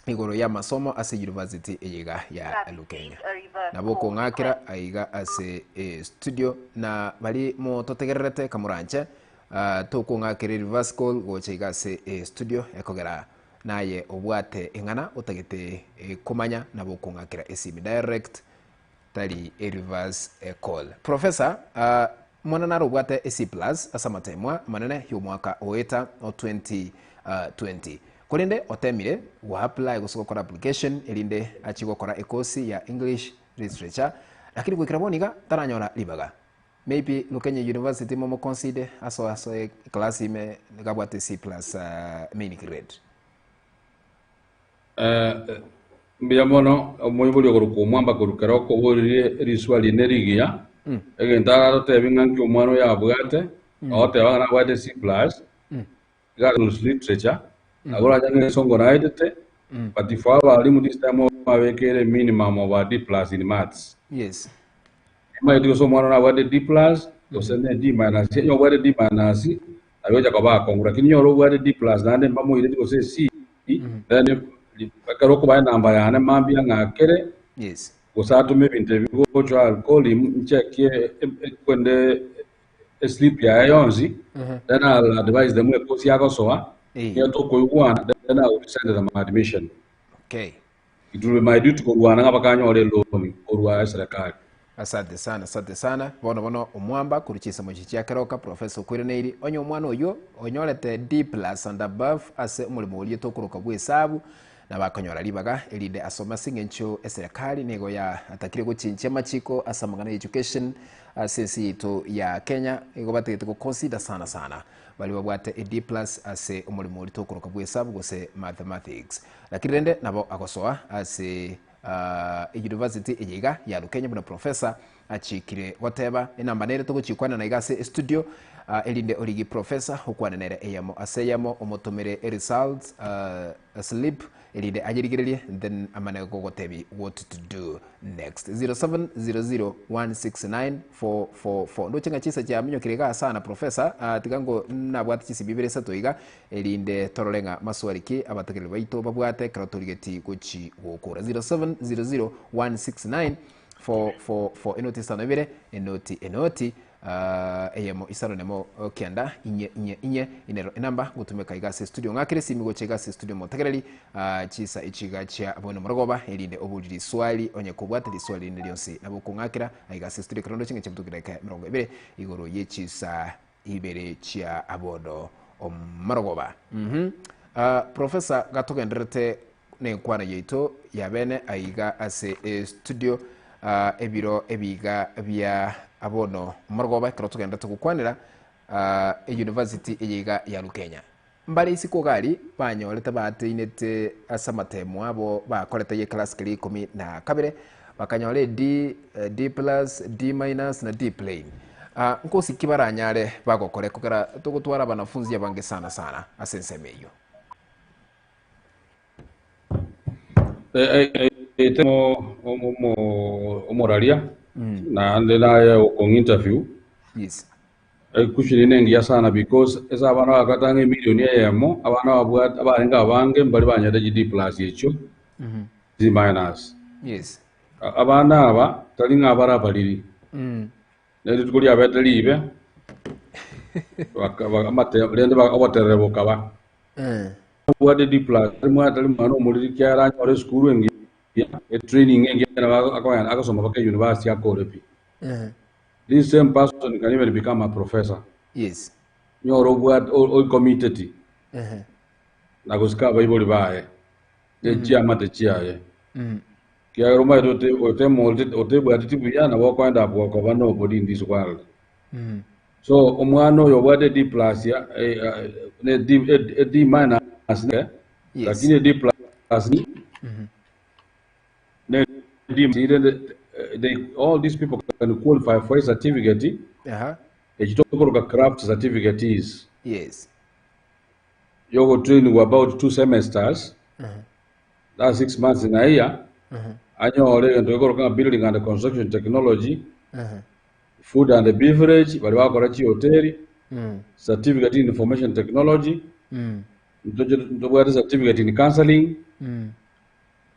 igoro y'amasomo ase university eye iga ya Lukenya. Nabo okong'akera aiga ase estudio na bari mototegererete kamoranche ah, tokong'akera reverse call gocha iga ase estudio ekogera naye obwate eng'ana otagete eh, komanya nabo okong'akera esimi direct tari ereverse call. Professor, ah, mwana naro obwate e C plus ase amatemwa amanene y'omwaka oeta o 2020. Korende otemire go apply gose gokora application erinde achie gokora ekosi ya English Literature lakini goikera bono iga taranyora ribaga. Maybe Lukenya University momoconsider asoe asoe class ime nigo abwate C plus main grade. Eh, mbuya mono omoibori okorokwa omwamba korwa kero okoboririe eriswa rinde rigiya egento aratotebi ng'a nki omwana oyo abwate agoteba ng'a nabwate C plus iga English literature nabo orache ng'a esongo naetete but for abalimu this time babekere minimum of a D plus in maths Yes. Timanyeti gose omwana nabwate D plus gose ne D minus onye obwate D minus nabo egocha koba akong'u lakini onye obwate D plus naende mbamoireti gose C then ekero okobaa enamba yane mambia ng'akere Yes. gose atome ebinto ebi gochwa I'll call him nchekie kwende eslip yaye yonsi then I'll advise them ekosi agosoa Eh. nigo tokoigwana then I will send them admission. Okay. It will be my duty korwana ng'a bakanyore eloni korwa eserekari. Asante sana, asante sana. Bono bono omwamba korwa chinsemo echi chia Keroka, Professor okoiraneiri, onye omwana oyio onyorete D plus and above ase omoremo oria tokoroka bw'esabu, nabo akonyora ribaga erinde asome ase eng'encho eserekari nigo yatakire gochenchia amachiko ase amang'ana ya education ase ense yaito ya Kenya, igo batagete go consider sana sana baria babwate e D plus ase omoremo oria tokoroka bw'esabu gose mathematics. Lakini rende nabo agosoa ase University eye iga ya Lukenya buna professor achikire goteba. Enamba nere togochikwanana iga ase estudio erinde origi professor okwane nere eyemo ase eyemo omotomere eresults slip erinde ayerigererie then amane gogotebi what to do next. 0700169444 ndoche ng'a chinsa chiaminyokire igaa sana professor tiga ngo nabwate chisibi ibere isato iga Erinde torore ng'a maswali ki abategereri baito babwate ekero torigeti gochi gokora. 0700169444 enoti isano ibere enoti enoti. Eyemo isano nemo kianda inye inye inye inero enamba gotumeka iga ase estudio ng'akere esimi gocha iga ase estudio motegereri chisa echi iga chia bono morogoba erinde obori riswali onye kobwate riswali rinde rionsi nabo okong'akera aiga ase estudio ekerondo ching'encho butuki dakika emerongo ebere igoro ye chisa ibere chia bono morogoba. Mhm. Professor gatogendererete Nenkwana yaito yabene aiga ase estudio ebiro ebiga bia bono morogoba ekero togenderete gokwanera euniversity eye iga ya Lukenya. Mbare isiko iga aria banyorete baateinete ase amatemo abo bakorete ye class keria ikomi na kabere bakanyora e D, D plus, D minus na D plain. Nkosi ki baranyare bagokora ekogera togotwara abanafunzi abange sana sana ase ensemo eyio. Omoraria naende naye okong'a interview Yes. Equestion eye nengiya sana because ase abana bagakata ang'e emilion eyemo abana babwate abarenge abange mbari banyarete chi D plus echio C minus. Yes. Abana aba tari ng'a bare abariri ne rituko riabete ribe rende oboterere bokaba. Obwate D plus tari mwana tari mwana omoriri ekiagera anyore esukuru engiya etraining engiya nabo akogenda agosoma mpaka university akore pi. This same person can even become a professor. Yes. Nyore obwate oicommitted na gosika abaibori baye ne chiamate chiaye. Ekiagera omanyete ote otemoreti otebwateti buya nabo okoenda up gokoba nobody in this world. So omwana oyo obwate D plus ya ne D e D minus ne Yes. lakini D plus ni ne D rende they all these people can qualify for a certificate Aha. ekitokoroka craft certificate is Yes. yogotrainigwa about two semesters that's 6 months in a year anyore egento gekoroka ng'a building and construction technology, food and beverage bari bakora chihoteli, certificate in information technology, ntobwate certificate in counseling,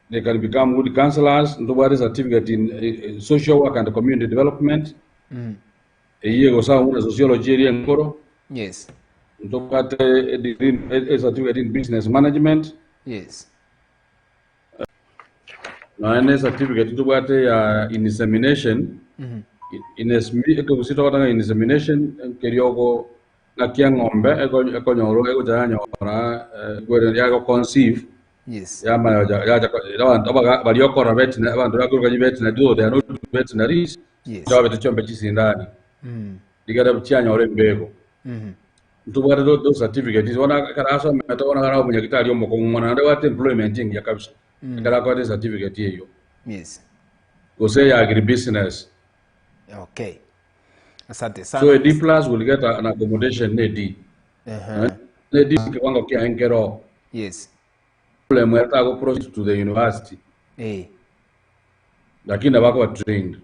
they can become good counselors, ntobwate certificate in social work and community development eye gosaba muna sociology eri enkoro, ntobwate a degree a certificate in business management, naende certificate ntobwate ya insemination ekegusii togotanga insemination keriogo ng'aki eng'ombe ekonyora egocha yanyora yago conceive yamanya yacha abanto baria okora veterinary abanto bakoroka veterinary though they are not veterinaries babete chiombe chisindani rigere chianyora embego ntobwate those certificates bono ekero asomete bono ekero omonyagitari omokong'u mono naende obwate employment engiya kabisa ekero akoete certificate eywo gose ya agribusiness. Okay. Asante So sana. a D plus will get an accommodation ne D. Ne D kiwango kia enkero problem yatago proceed to the university lakini abako trained.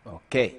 Okay.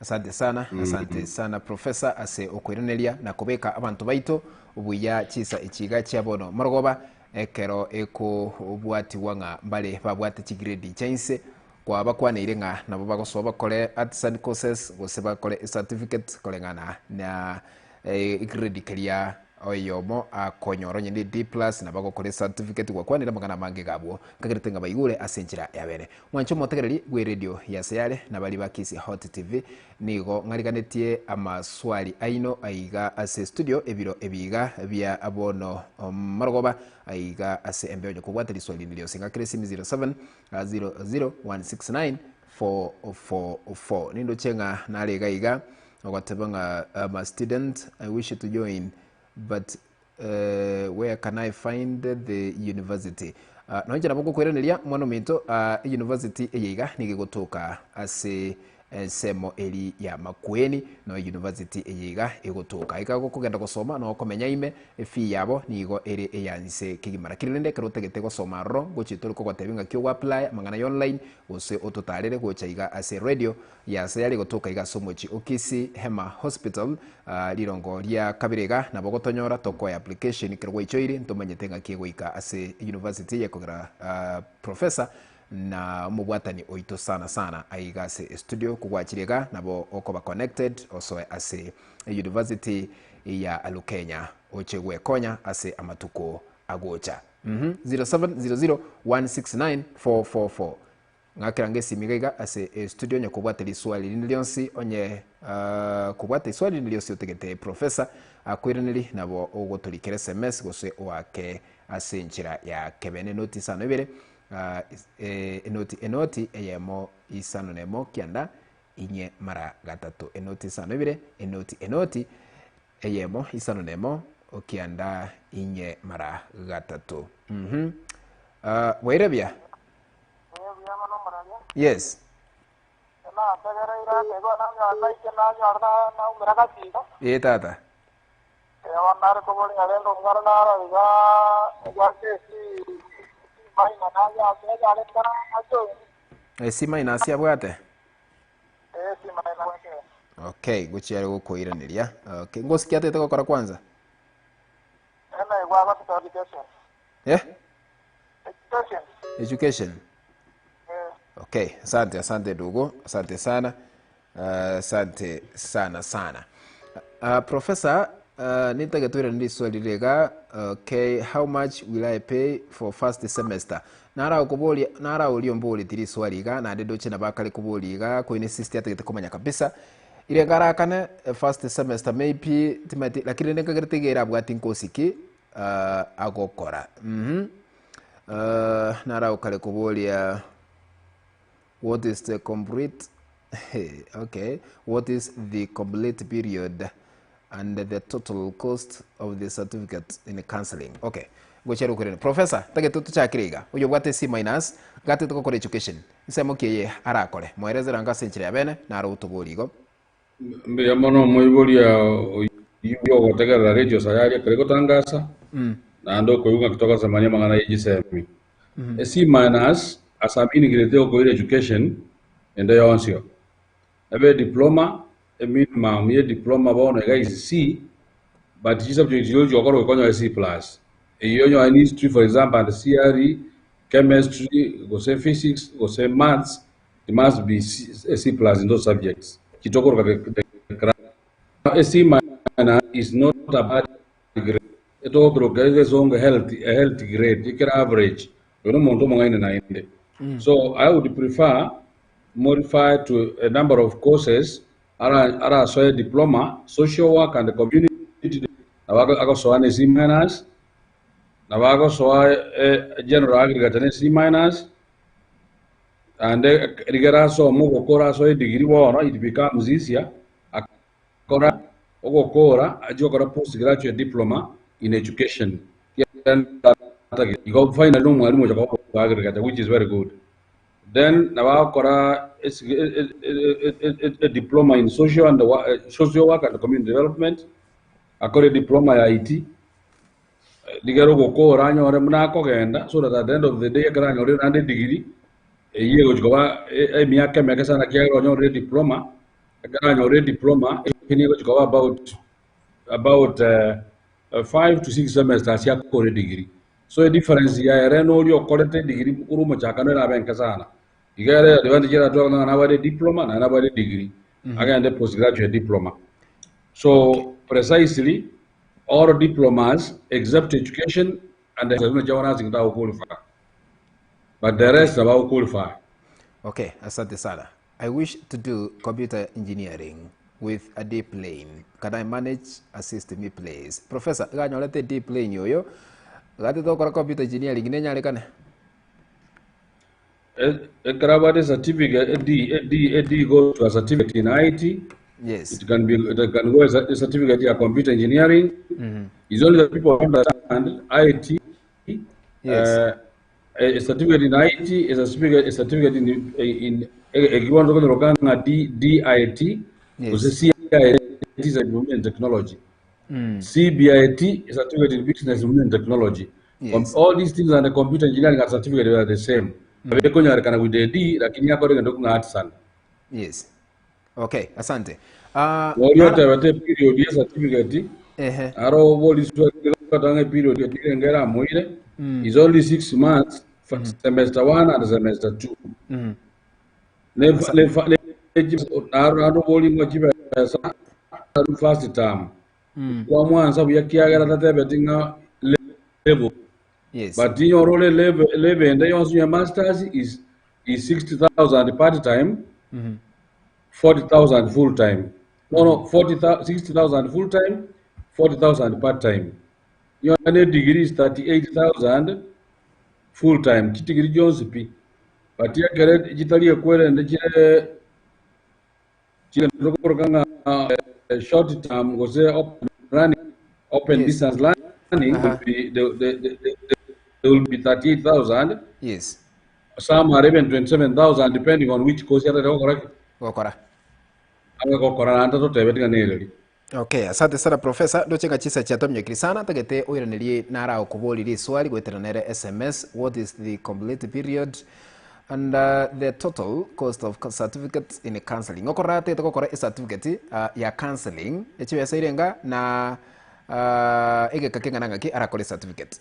Asante sana, asante sana Professor ase okoiraneria na kobeka abanto baito obuya chisa echiga chia bono morogoba ekero ekobwatiwa ng'a mbare babwate chigrade chainse kwa bakwaneire ng'a nabo bagosoa bakore artisan courses gose bakore certificate koreng'ana na egrade keria oyomo akonyora onye ne D plus nabo agokora ecertificate gwakwanire amang'ana amange gabwo nkagerete ng'a baigure ase enchera ya bene mwanche omotegereri bwe radio ya Sayare na bari ba Kisii Hot TV nigo ng'ariganetie amaswali aino aiga ase studio ebiro ebiga bia bono marogoba aiga ase embeo onye kobwate riswali rinde rionsi ng'akere esimi 07 00 169 444 nindoche ng'a nare iga iga ogoteba ng'a I'm a student, I wish to join, but where can I find the university? Nonche nabo ngokoiraneria mwana ominto, university eye iga nigo egotoka ase ensemo eri ya Makueni no university eye iga egotoka iga gokogenda gosoma no okomenya ime efee yabo nigo ere eya nse kegima lakini rende ekero otagete gosoma aroro ngochie tore kogotebia ng'aki ogo apply amang'ana ya online gose ototarere gocha iga ase radio ya Sayare egotoka iga ase omochie o Kisii Hema Hospital rirongo ria kabere iga nabo gotonyora tokoe application ekero gwaichoire ntomanyete ng'aki egoika ase university eye ekogera professor. Na omobwatani oito sana sana aiga ase estudio kogwachire iga nabo okoba connected osoe ase University ya Lukenya oche gwekonya ase amatuko agocha. Mhm 0700169444 Ng'akera ngesimi iga iga ase estudio onye kobwate riswali rinde rionsi onye kobwate iswali rinde rionsi otagete professor akoiraneri nabo ogotorikera sms gose oake ase enchera ya kebene noti isano ibere Enoti, enoti eyemo isano nemo kianda inye mara gatato. Enoti isano ibere, enoti, enoti eyemo isano nemo kianda inye mara gatato. Mhm. Uh, bwaire buya? Ee, buya mono omoraria. Yes. Nategereire akegwa nanyora naike nanyora na- naumera gatiga. Ee tata. Ewa nare koboria rende omwana naro iga egwake esi maina nayake egarete ajoini. Esi maina ase abwate? Esi maina gwake. Okay, gochia are gokoiraneria. Okay, ngosikia atete gokora kwanza? Ena igwa gotete education. Eh? Education. Education. Eh. Okay, asante asante ndugu, asante sana. Asante sana sana. Uh, Professor, uh, nintagete oirane riswali riga okay, how much will I pay for first semester? Naragokoboria naraoria omboreti riswali iga naende ndoche nabo akare koboria iga koine sister atagete komanya kabisa ire ngarakane eh, first semester maybe timati lakini rende nkagerete iga erabwati nkosi ki uh, agokora mm -hmm. uh, naragokare koboria What is the complete okay what is the complete period and the total cost of the certificate in counseling okay gochia rokorene professor tagete tochakire iga oyo obwate C minus gatete gokora education nsemo ki eye arakore moerezera anga ase enchera ya bene naro otoboria igo. Mbuya mono omoiboria oyio ogotegerera Radio Sayari ekero egotangasa, naende okoigwa ng'aki togosemania amang'ana ye chisemi. A C minus ase aminigirete okoira education ende yonsi oo. Ebe ediploma, eminimum ye diploma bono iga is C, but chisubject chiria ochi gokora goika onyore C plus. Eyio onyore ni history for example and CRE, chemistry, gose physics, gose maths, It must be C, a C plus in those subjects. Chitokoroka the, the class. A C minus is not a bad grade. Etogokoroka egesongo health, a health grade, ekera average. Oyo nomonto omong'aini naende. So I would prefer modify to a number of courses ara arasoe diploma, social work and community nabo agosoa ne C minus, nabo agosoa eh, general agriculture ne C minus, Naende rigera ase omogokora asoe edigiri bono, it becomes easier, akora ogokora achie gokora postgraduate diploma in education. Igo finally na omwalimu ocha koba bwa agriculture which is very good. Then nabo agokora a diploma in social and social work and community development, akore diploma ya IT, Rigere ogokora anyore buna akogenda, so that at the end of the day ekero anyorire naende edigiri, eyio egochi koba emiaka emeke sana ekiagera onyorire ediploma, ekero anyorire ediploma, eyio nigo egochi koba about about 5 to 6 semesters akore edigiri. So edifference yaye ere na oria okorete edigiri korwa omochakano erabe enke sana. Iga ere advantage eratware ng'a nabwate ediploma naende nabwate edigiri, agende postgraduate diploma. So precisely All diplomas except education and buna chia nursing tago qualify but the rest abago qualify. Okay, asante sana. I wish to do computer engineering with a deep lane. Can I manage? Assist me please. Professor, iga anyorete deep lane oyo, gatete gokora computer engineering nenyarekane? Ekero abwate certificate, a D, a D, a D goes to a certificate in IT. Yes. It can be, it can go as a certificate ya computer engineering. It's only the people who understand IT. Yes. A certificate in IT is a certificate in ekibono tokonyeroka ng'a D, DIT, Yes. gose CIT is information technology. CBIT is certificate in business information technology. Yes. All these things and the computer engineering and certificate are the same. Mm. Ekonyarekana with the D lakini yakore gento ng'a artisan. Yes. Okay, asante. Ori otebete period ya certificate Ehe. aro oboriswe katanga period ya tirenge eramoire is only 6 months. Semester 1 and semester 2. Ne ne ne naro naro boringwa chibesa first term. Kwa mwansa buya kiagera tatebeti ng'a level. But inyorore level level ende yonsi ya masters is 60,000 part time, 40,000 full time. No, 40, 60,000 full time, 40,000 part time. Yone degree is 38,000 full time. Chitigiri jonsi pi. But yakere chitali ekwerende chire chire ndokoroka ng'a short term gose open running, open distance learning will be they will be 38,000. Some are even 27,000 depending on which course yatete gokora ki. Gokora. Agokora nante totebe tiga nereri. Okay, asante sana, Professor. Ndoche ng'a chisa chiatomnyekiri sana tagete oiranerie nara okobori riswali goetera nere SMS. What is the complete period and the total cost of certificate in counseling? Okorora tagete gokora ecertificate ya counseling echibesa irenga na egeka keng'ana ng'aki arakore certificate?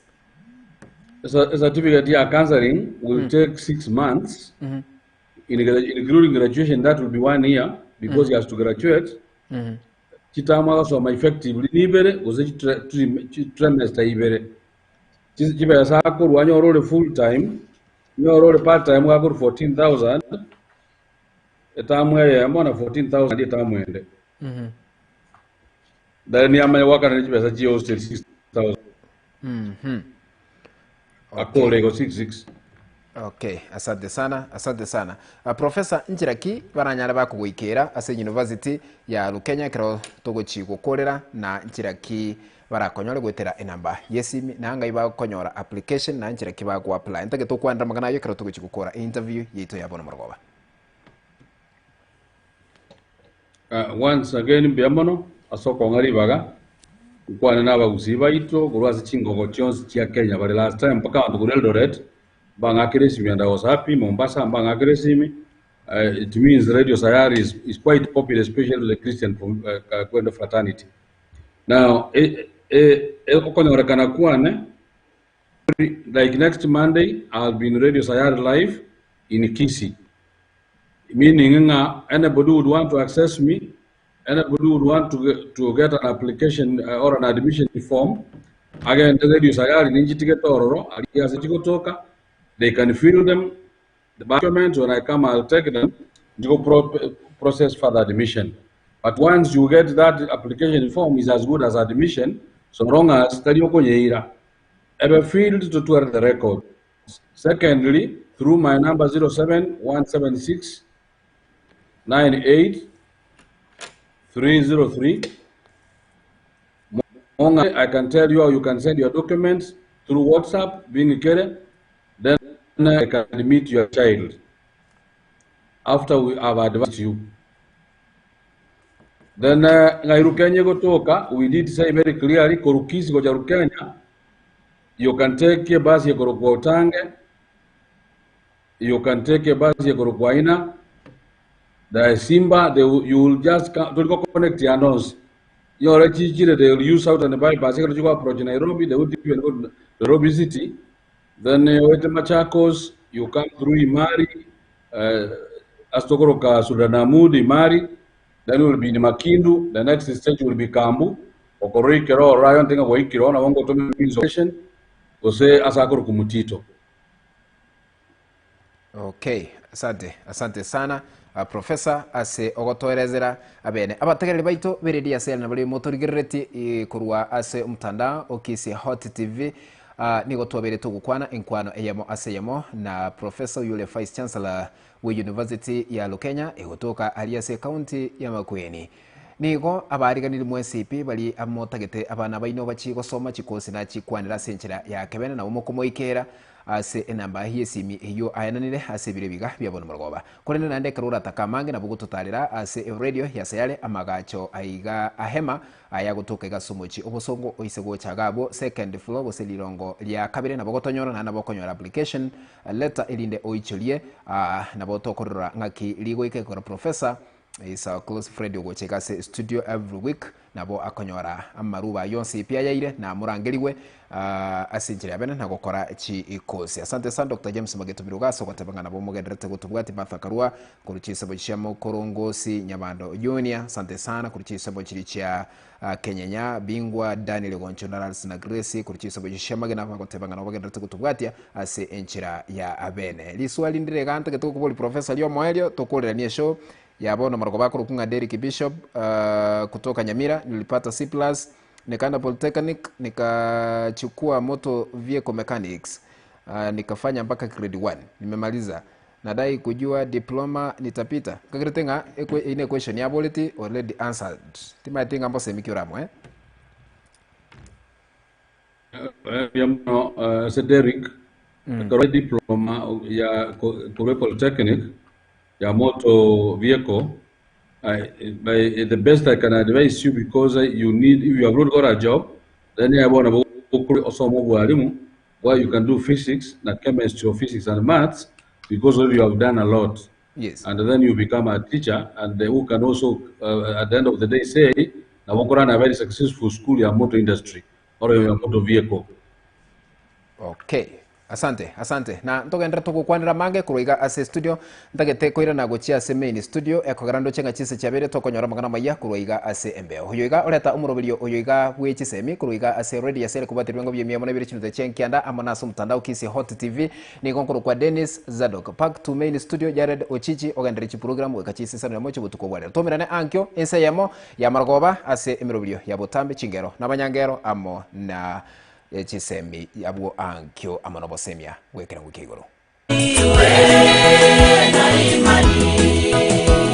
A certificate ya counseling will take 6 months, including graduation. That will be one year because he has to graduate. Chitamu agasoma effectively nibere gose trimester ibere. Chibesa akorwa nyorore full time, nyorore part time gakorwa 14,000 etamu eyemo na 14,000 etamu ende. Then yamanya wakana chibesa chi hostel 6,000. Akorego 66. Okay, asante sana, asante sana. Professor, nchira ki baranyara bakogoikera ase University ya Lukenya ekero togochi gokorera na nchira ki barakonyore goetera enamba yesimi na ngai bakonyora application na nchira ki bago apply? Ntake tokwanera magana ayo ekero togochi gokora interview yaito ya bono morogoba. Once again, mbuya mono ase okong'a ribaga nkwane na abagusii baito korwa ase chingogo chionsi chia Kenya bari. Last time mpaka abanto korwa Eldoret bang'akire esimi and I was happy. Mombasa bang'akire esimi. It means Radio Sayari is quite popular, especially to the Christian kwenda fraternity. Now okonyorekana kwane, like next Monday I'll be in Radio Sayari live in Kisii, meaning nga anybody would want to access me, anybody would want to get an application or an admission form, again, the Radio Sayari ninjitige tororo aliase chikotoka, they can fill them, the documents. When I come, I'll take them go process further admission. But once you get that application form, is as good as admission, so long as tali okonyeira ebe filled to tour the record. Secondly, through my number 07176 98 303. Monga, I can tell you how you can send your documents through WhatsApp, being kere, then I can meet your child after we have advised you. Then Ngai gotoka, we did say very clearly, Korukisi goja Rukenya, you can take a bus ya Korokwa Utange, you can take a bus ya Korokwa Ina, the Simba, you will just come, to go connect your nose. Your chichire, they will use out and bypass, you go approach Nairobi, they will even go to Nairobi City. Then wait Machakos, you come through Imari, Astokoroka Sudanamudi, Imari, then will be in Makindu, the next stage will be Kambu, Okoroikero, Rayon, Tenga Waikiro, na wango to means Ose Asakoro Kumutito. Okay, asante, asante sana, Professor, ase ogotoerezera abene abategereri baito beredia ase na bari motorigerereti korwa ase omotandao okisi Hot TV. Nigo twabere togokwana enkwano eyemo ase eyemo na Professor yule Vice Chancellor we University ya Lukenya egotoka ari ase county ya Makueni. Nigo abariganiri mwensipi bari amotagete abana baino bachi gosoma chikosi na chikwanera ase enchera ya kebene nabo mokomoikera ase enamba yesimi eyo ayananire ase ebire biga biabono morogoba korende naende ekero orataka amange nabo gototarera ase Radio ya Sayare amagacho aiga ahema aya gotoka iga ase omochi obosongo oise gocha gabo second floor gose rirongo ria kabere nabo gotonyora naende nabo okonyora application letter erinde oichorie, nabo tokorora ng'aki rigoika ekero Professor. Is our close friend ogocha iga ase studio every week nabo akonyora amaruba ayio onsi pi ayaire na amorangerigwe ase enchera ya bene na gokora chikosi. Asante sana Doctor James Mageto Biruga ase ogoteba ng'a nabo mogendererete gotobwatia Martha Karua korwa chisemo chia Mokorongosi Nyabando Junior asante sana korwa chisemo chiria chia Kenyenya Bingwa Daniel Goncho na Ralph na Grace korwa chisemo chia Magena bagoteba ng'a nabo bagendererete gotobwatia ase enchera ya bene. Riswali ndire iga ntagete gokoboria Professor riomoerio tokoreranie eshow ya bono maroko bakorokwa ng'a Derrick Bishop kutoka Nyamira nilipata C plus nikaenda Polytechnic nikachukua motor vehicle mechanics nikafanya mpaka grade one nimemaliza nadai kujua diploma nitapita nkagerete ng'a eyio ne equestion yaboreti already answered timaeti ng'a mbosemi ki oramoe. Mbuya mono ase Derrick, ekero diploma ya korwa polytechnic ya motor vehicle, by the best I can advise you because you need if you have not got a job then aye bono nabo osome obwalimu where you can do physics na chemistry or physics and maths because already you have done a lot. Yes. And then you become a teacher and who can also at the end of the day say nabo nkorana a very successful school ya motor industry or ya motor vehicle. Okay. Asante, asante. Na ntogenderere togokwanera amange korwa iga ase studio. Ntagete koirana gochia ase main studio ekogera ndoche ng'a chinse chiabeire tokonyora amang'ana amaya korwa iga ase embeo. Oyo iga oreta omoroberio oyo iga bwe chisemi korwa iga ase radio ase ere kobwatia ebirengo bia emiya mono ebere chinute chia nkianda amo nase omotandao Kisii Hot TV. Nigo nkorokwa Dennis Zadok. Back to main studio Jared Ochichi ogenderere chiprogram goika chisesano emo chi'obotuko bwa rero. Tomerane ankio ense eyemo ya marogoba ase emeroberio ya botambe chingero nabanyangero amo na chisemi abwo ankio amo nobosemia bw'ekerengo kia igoro.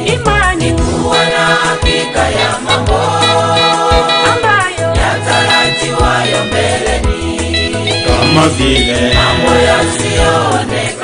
Imani kuwa na hakika ya mambo ambayo yatarajiwayo mbeleni, kama vile mambo yasiyoonekana.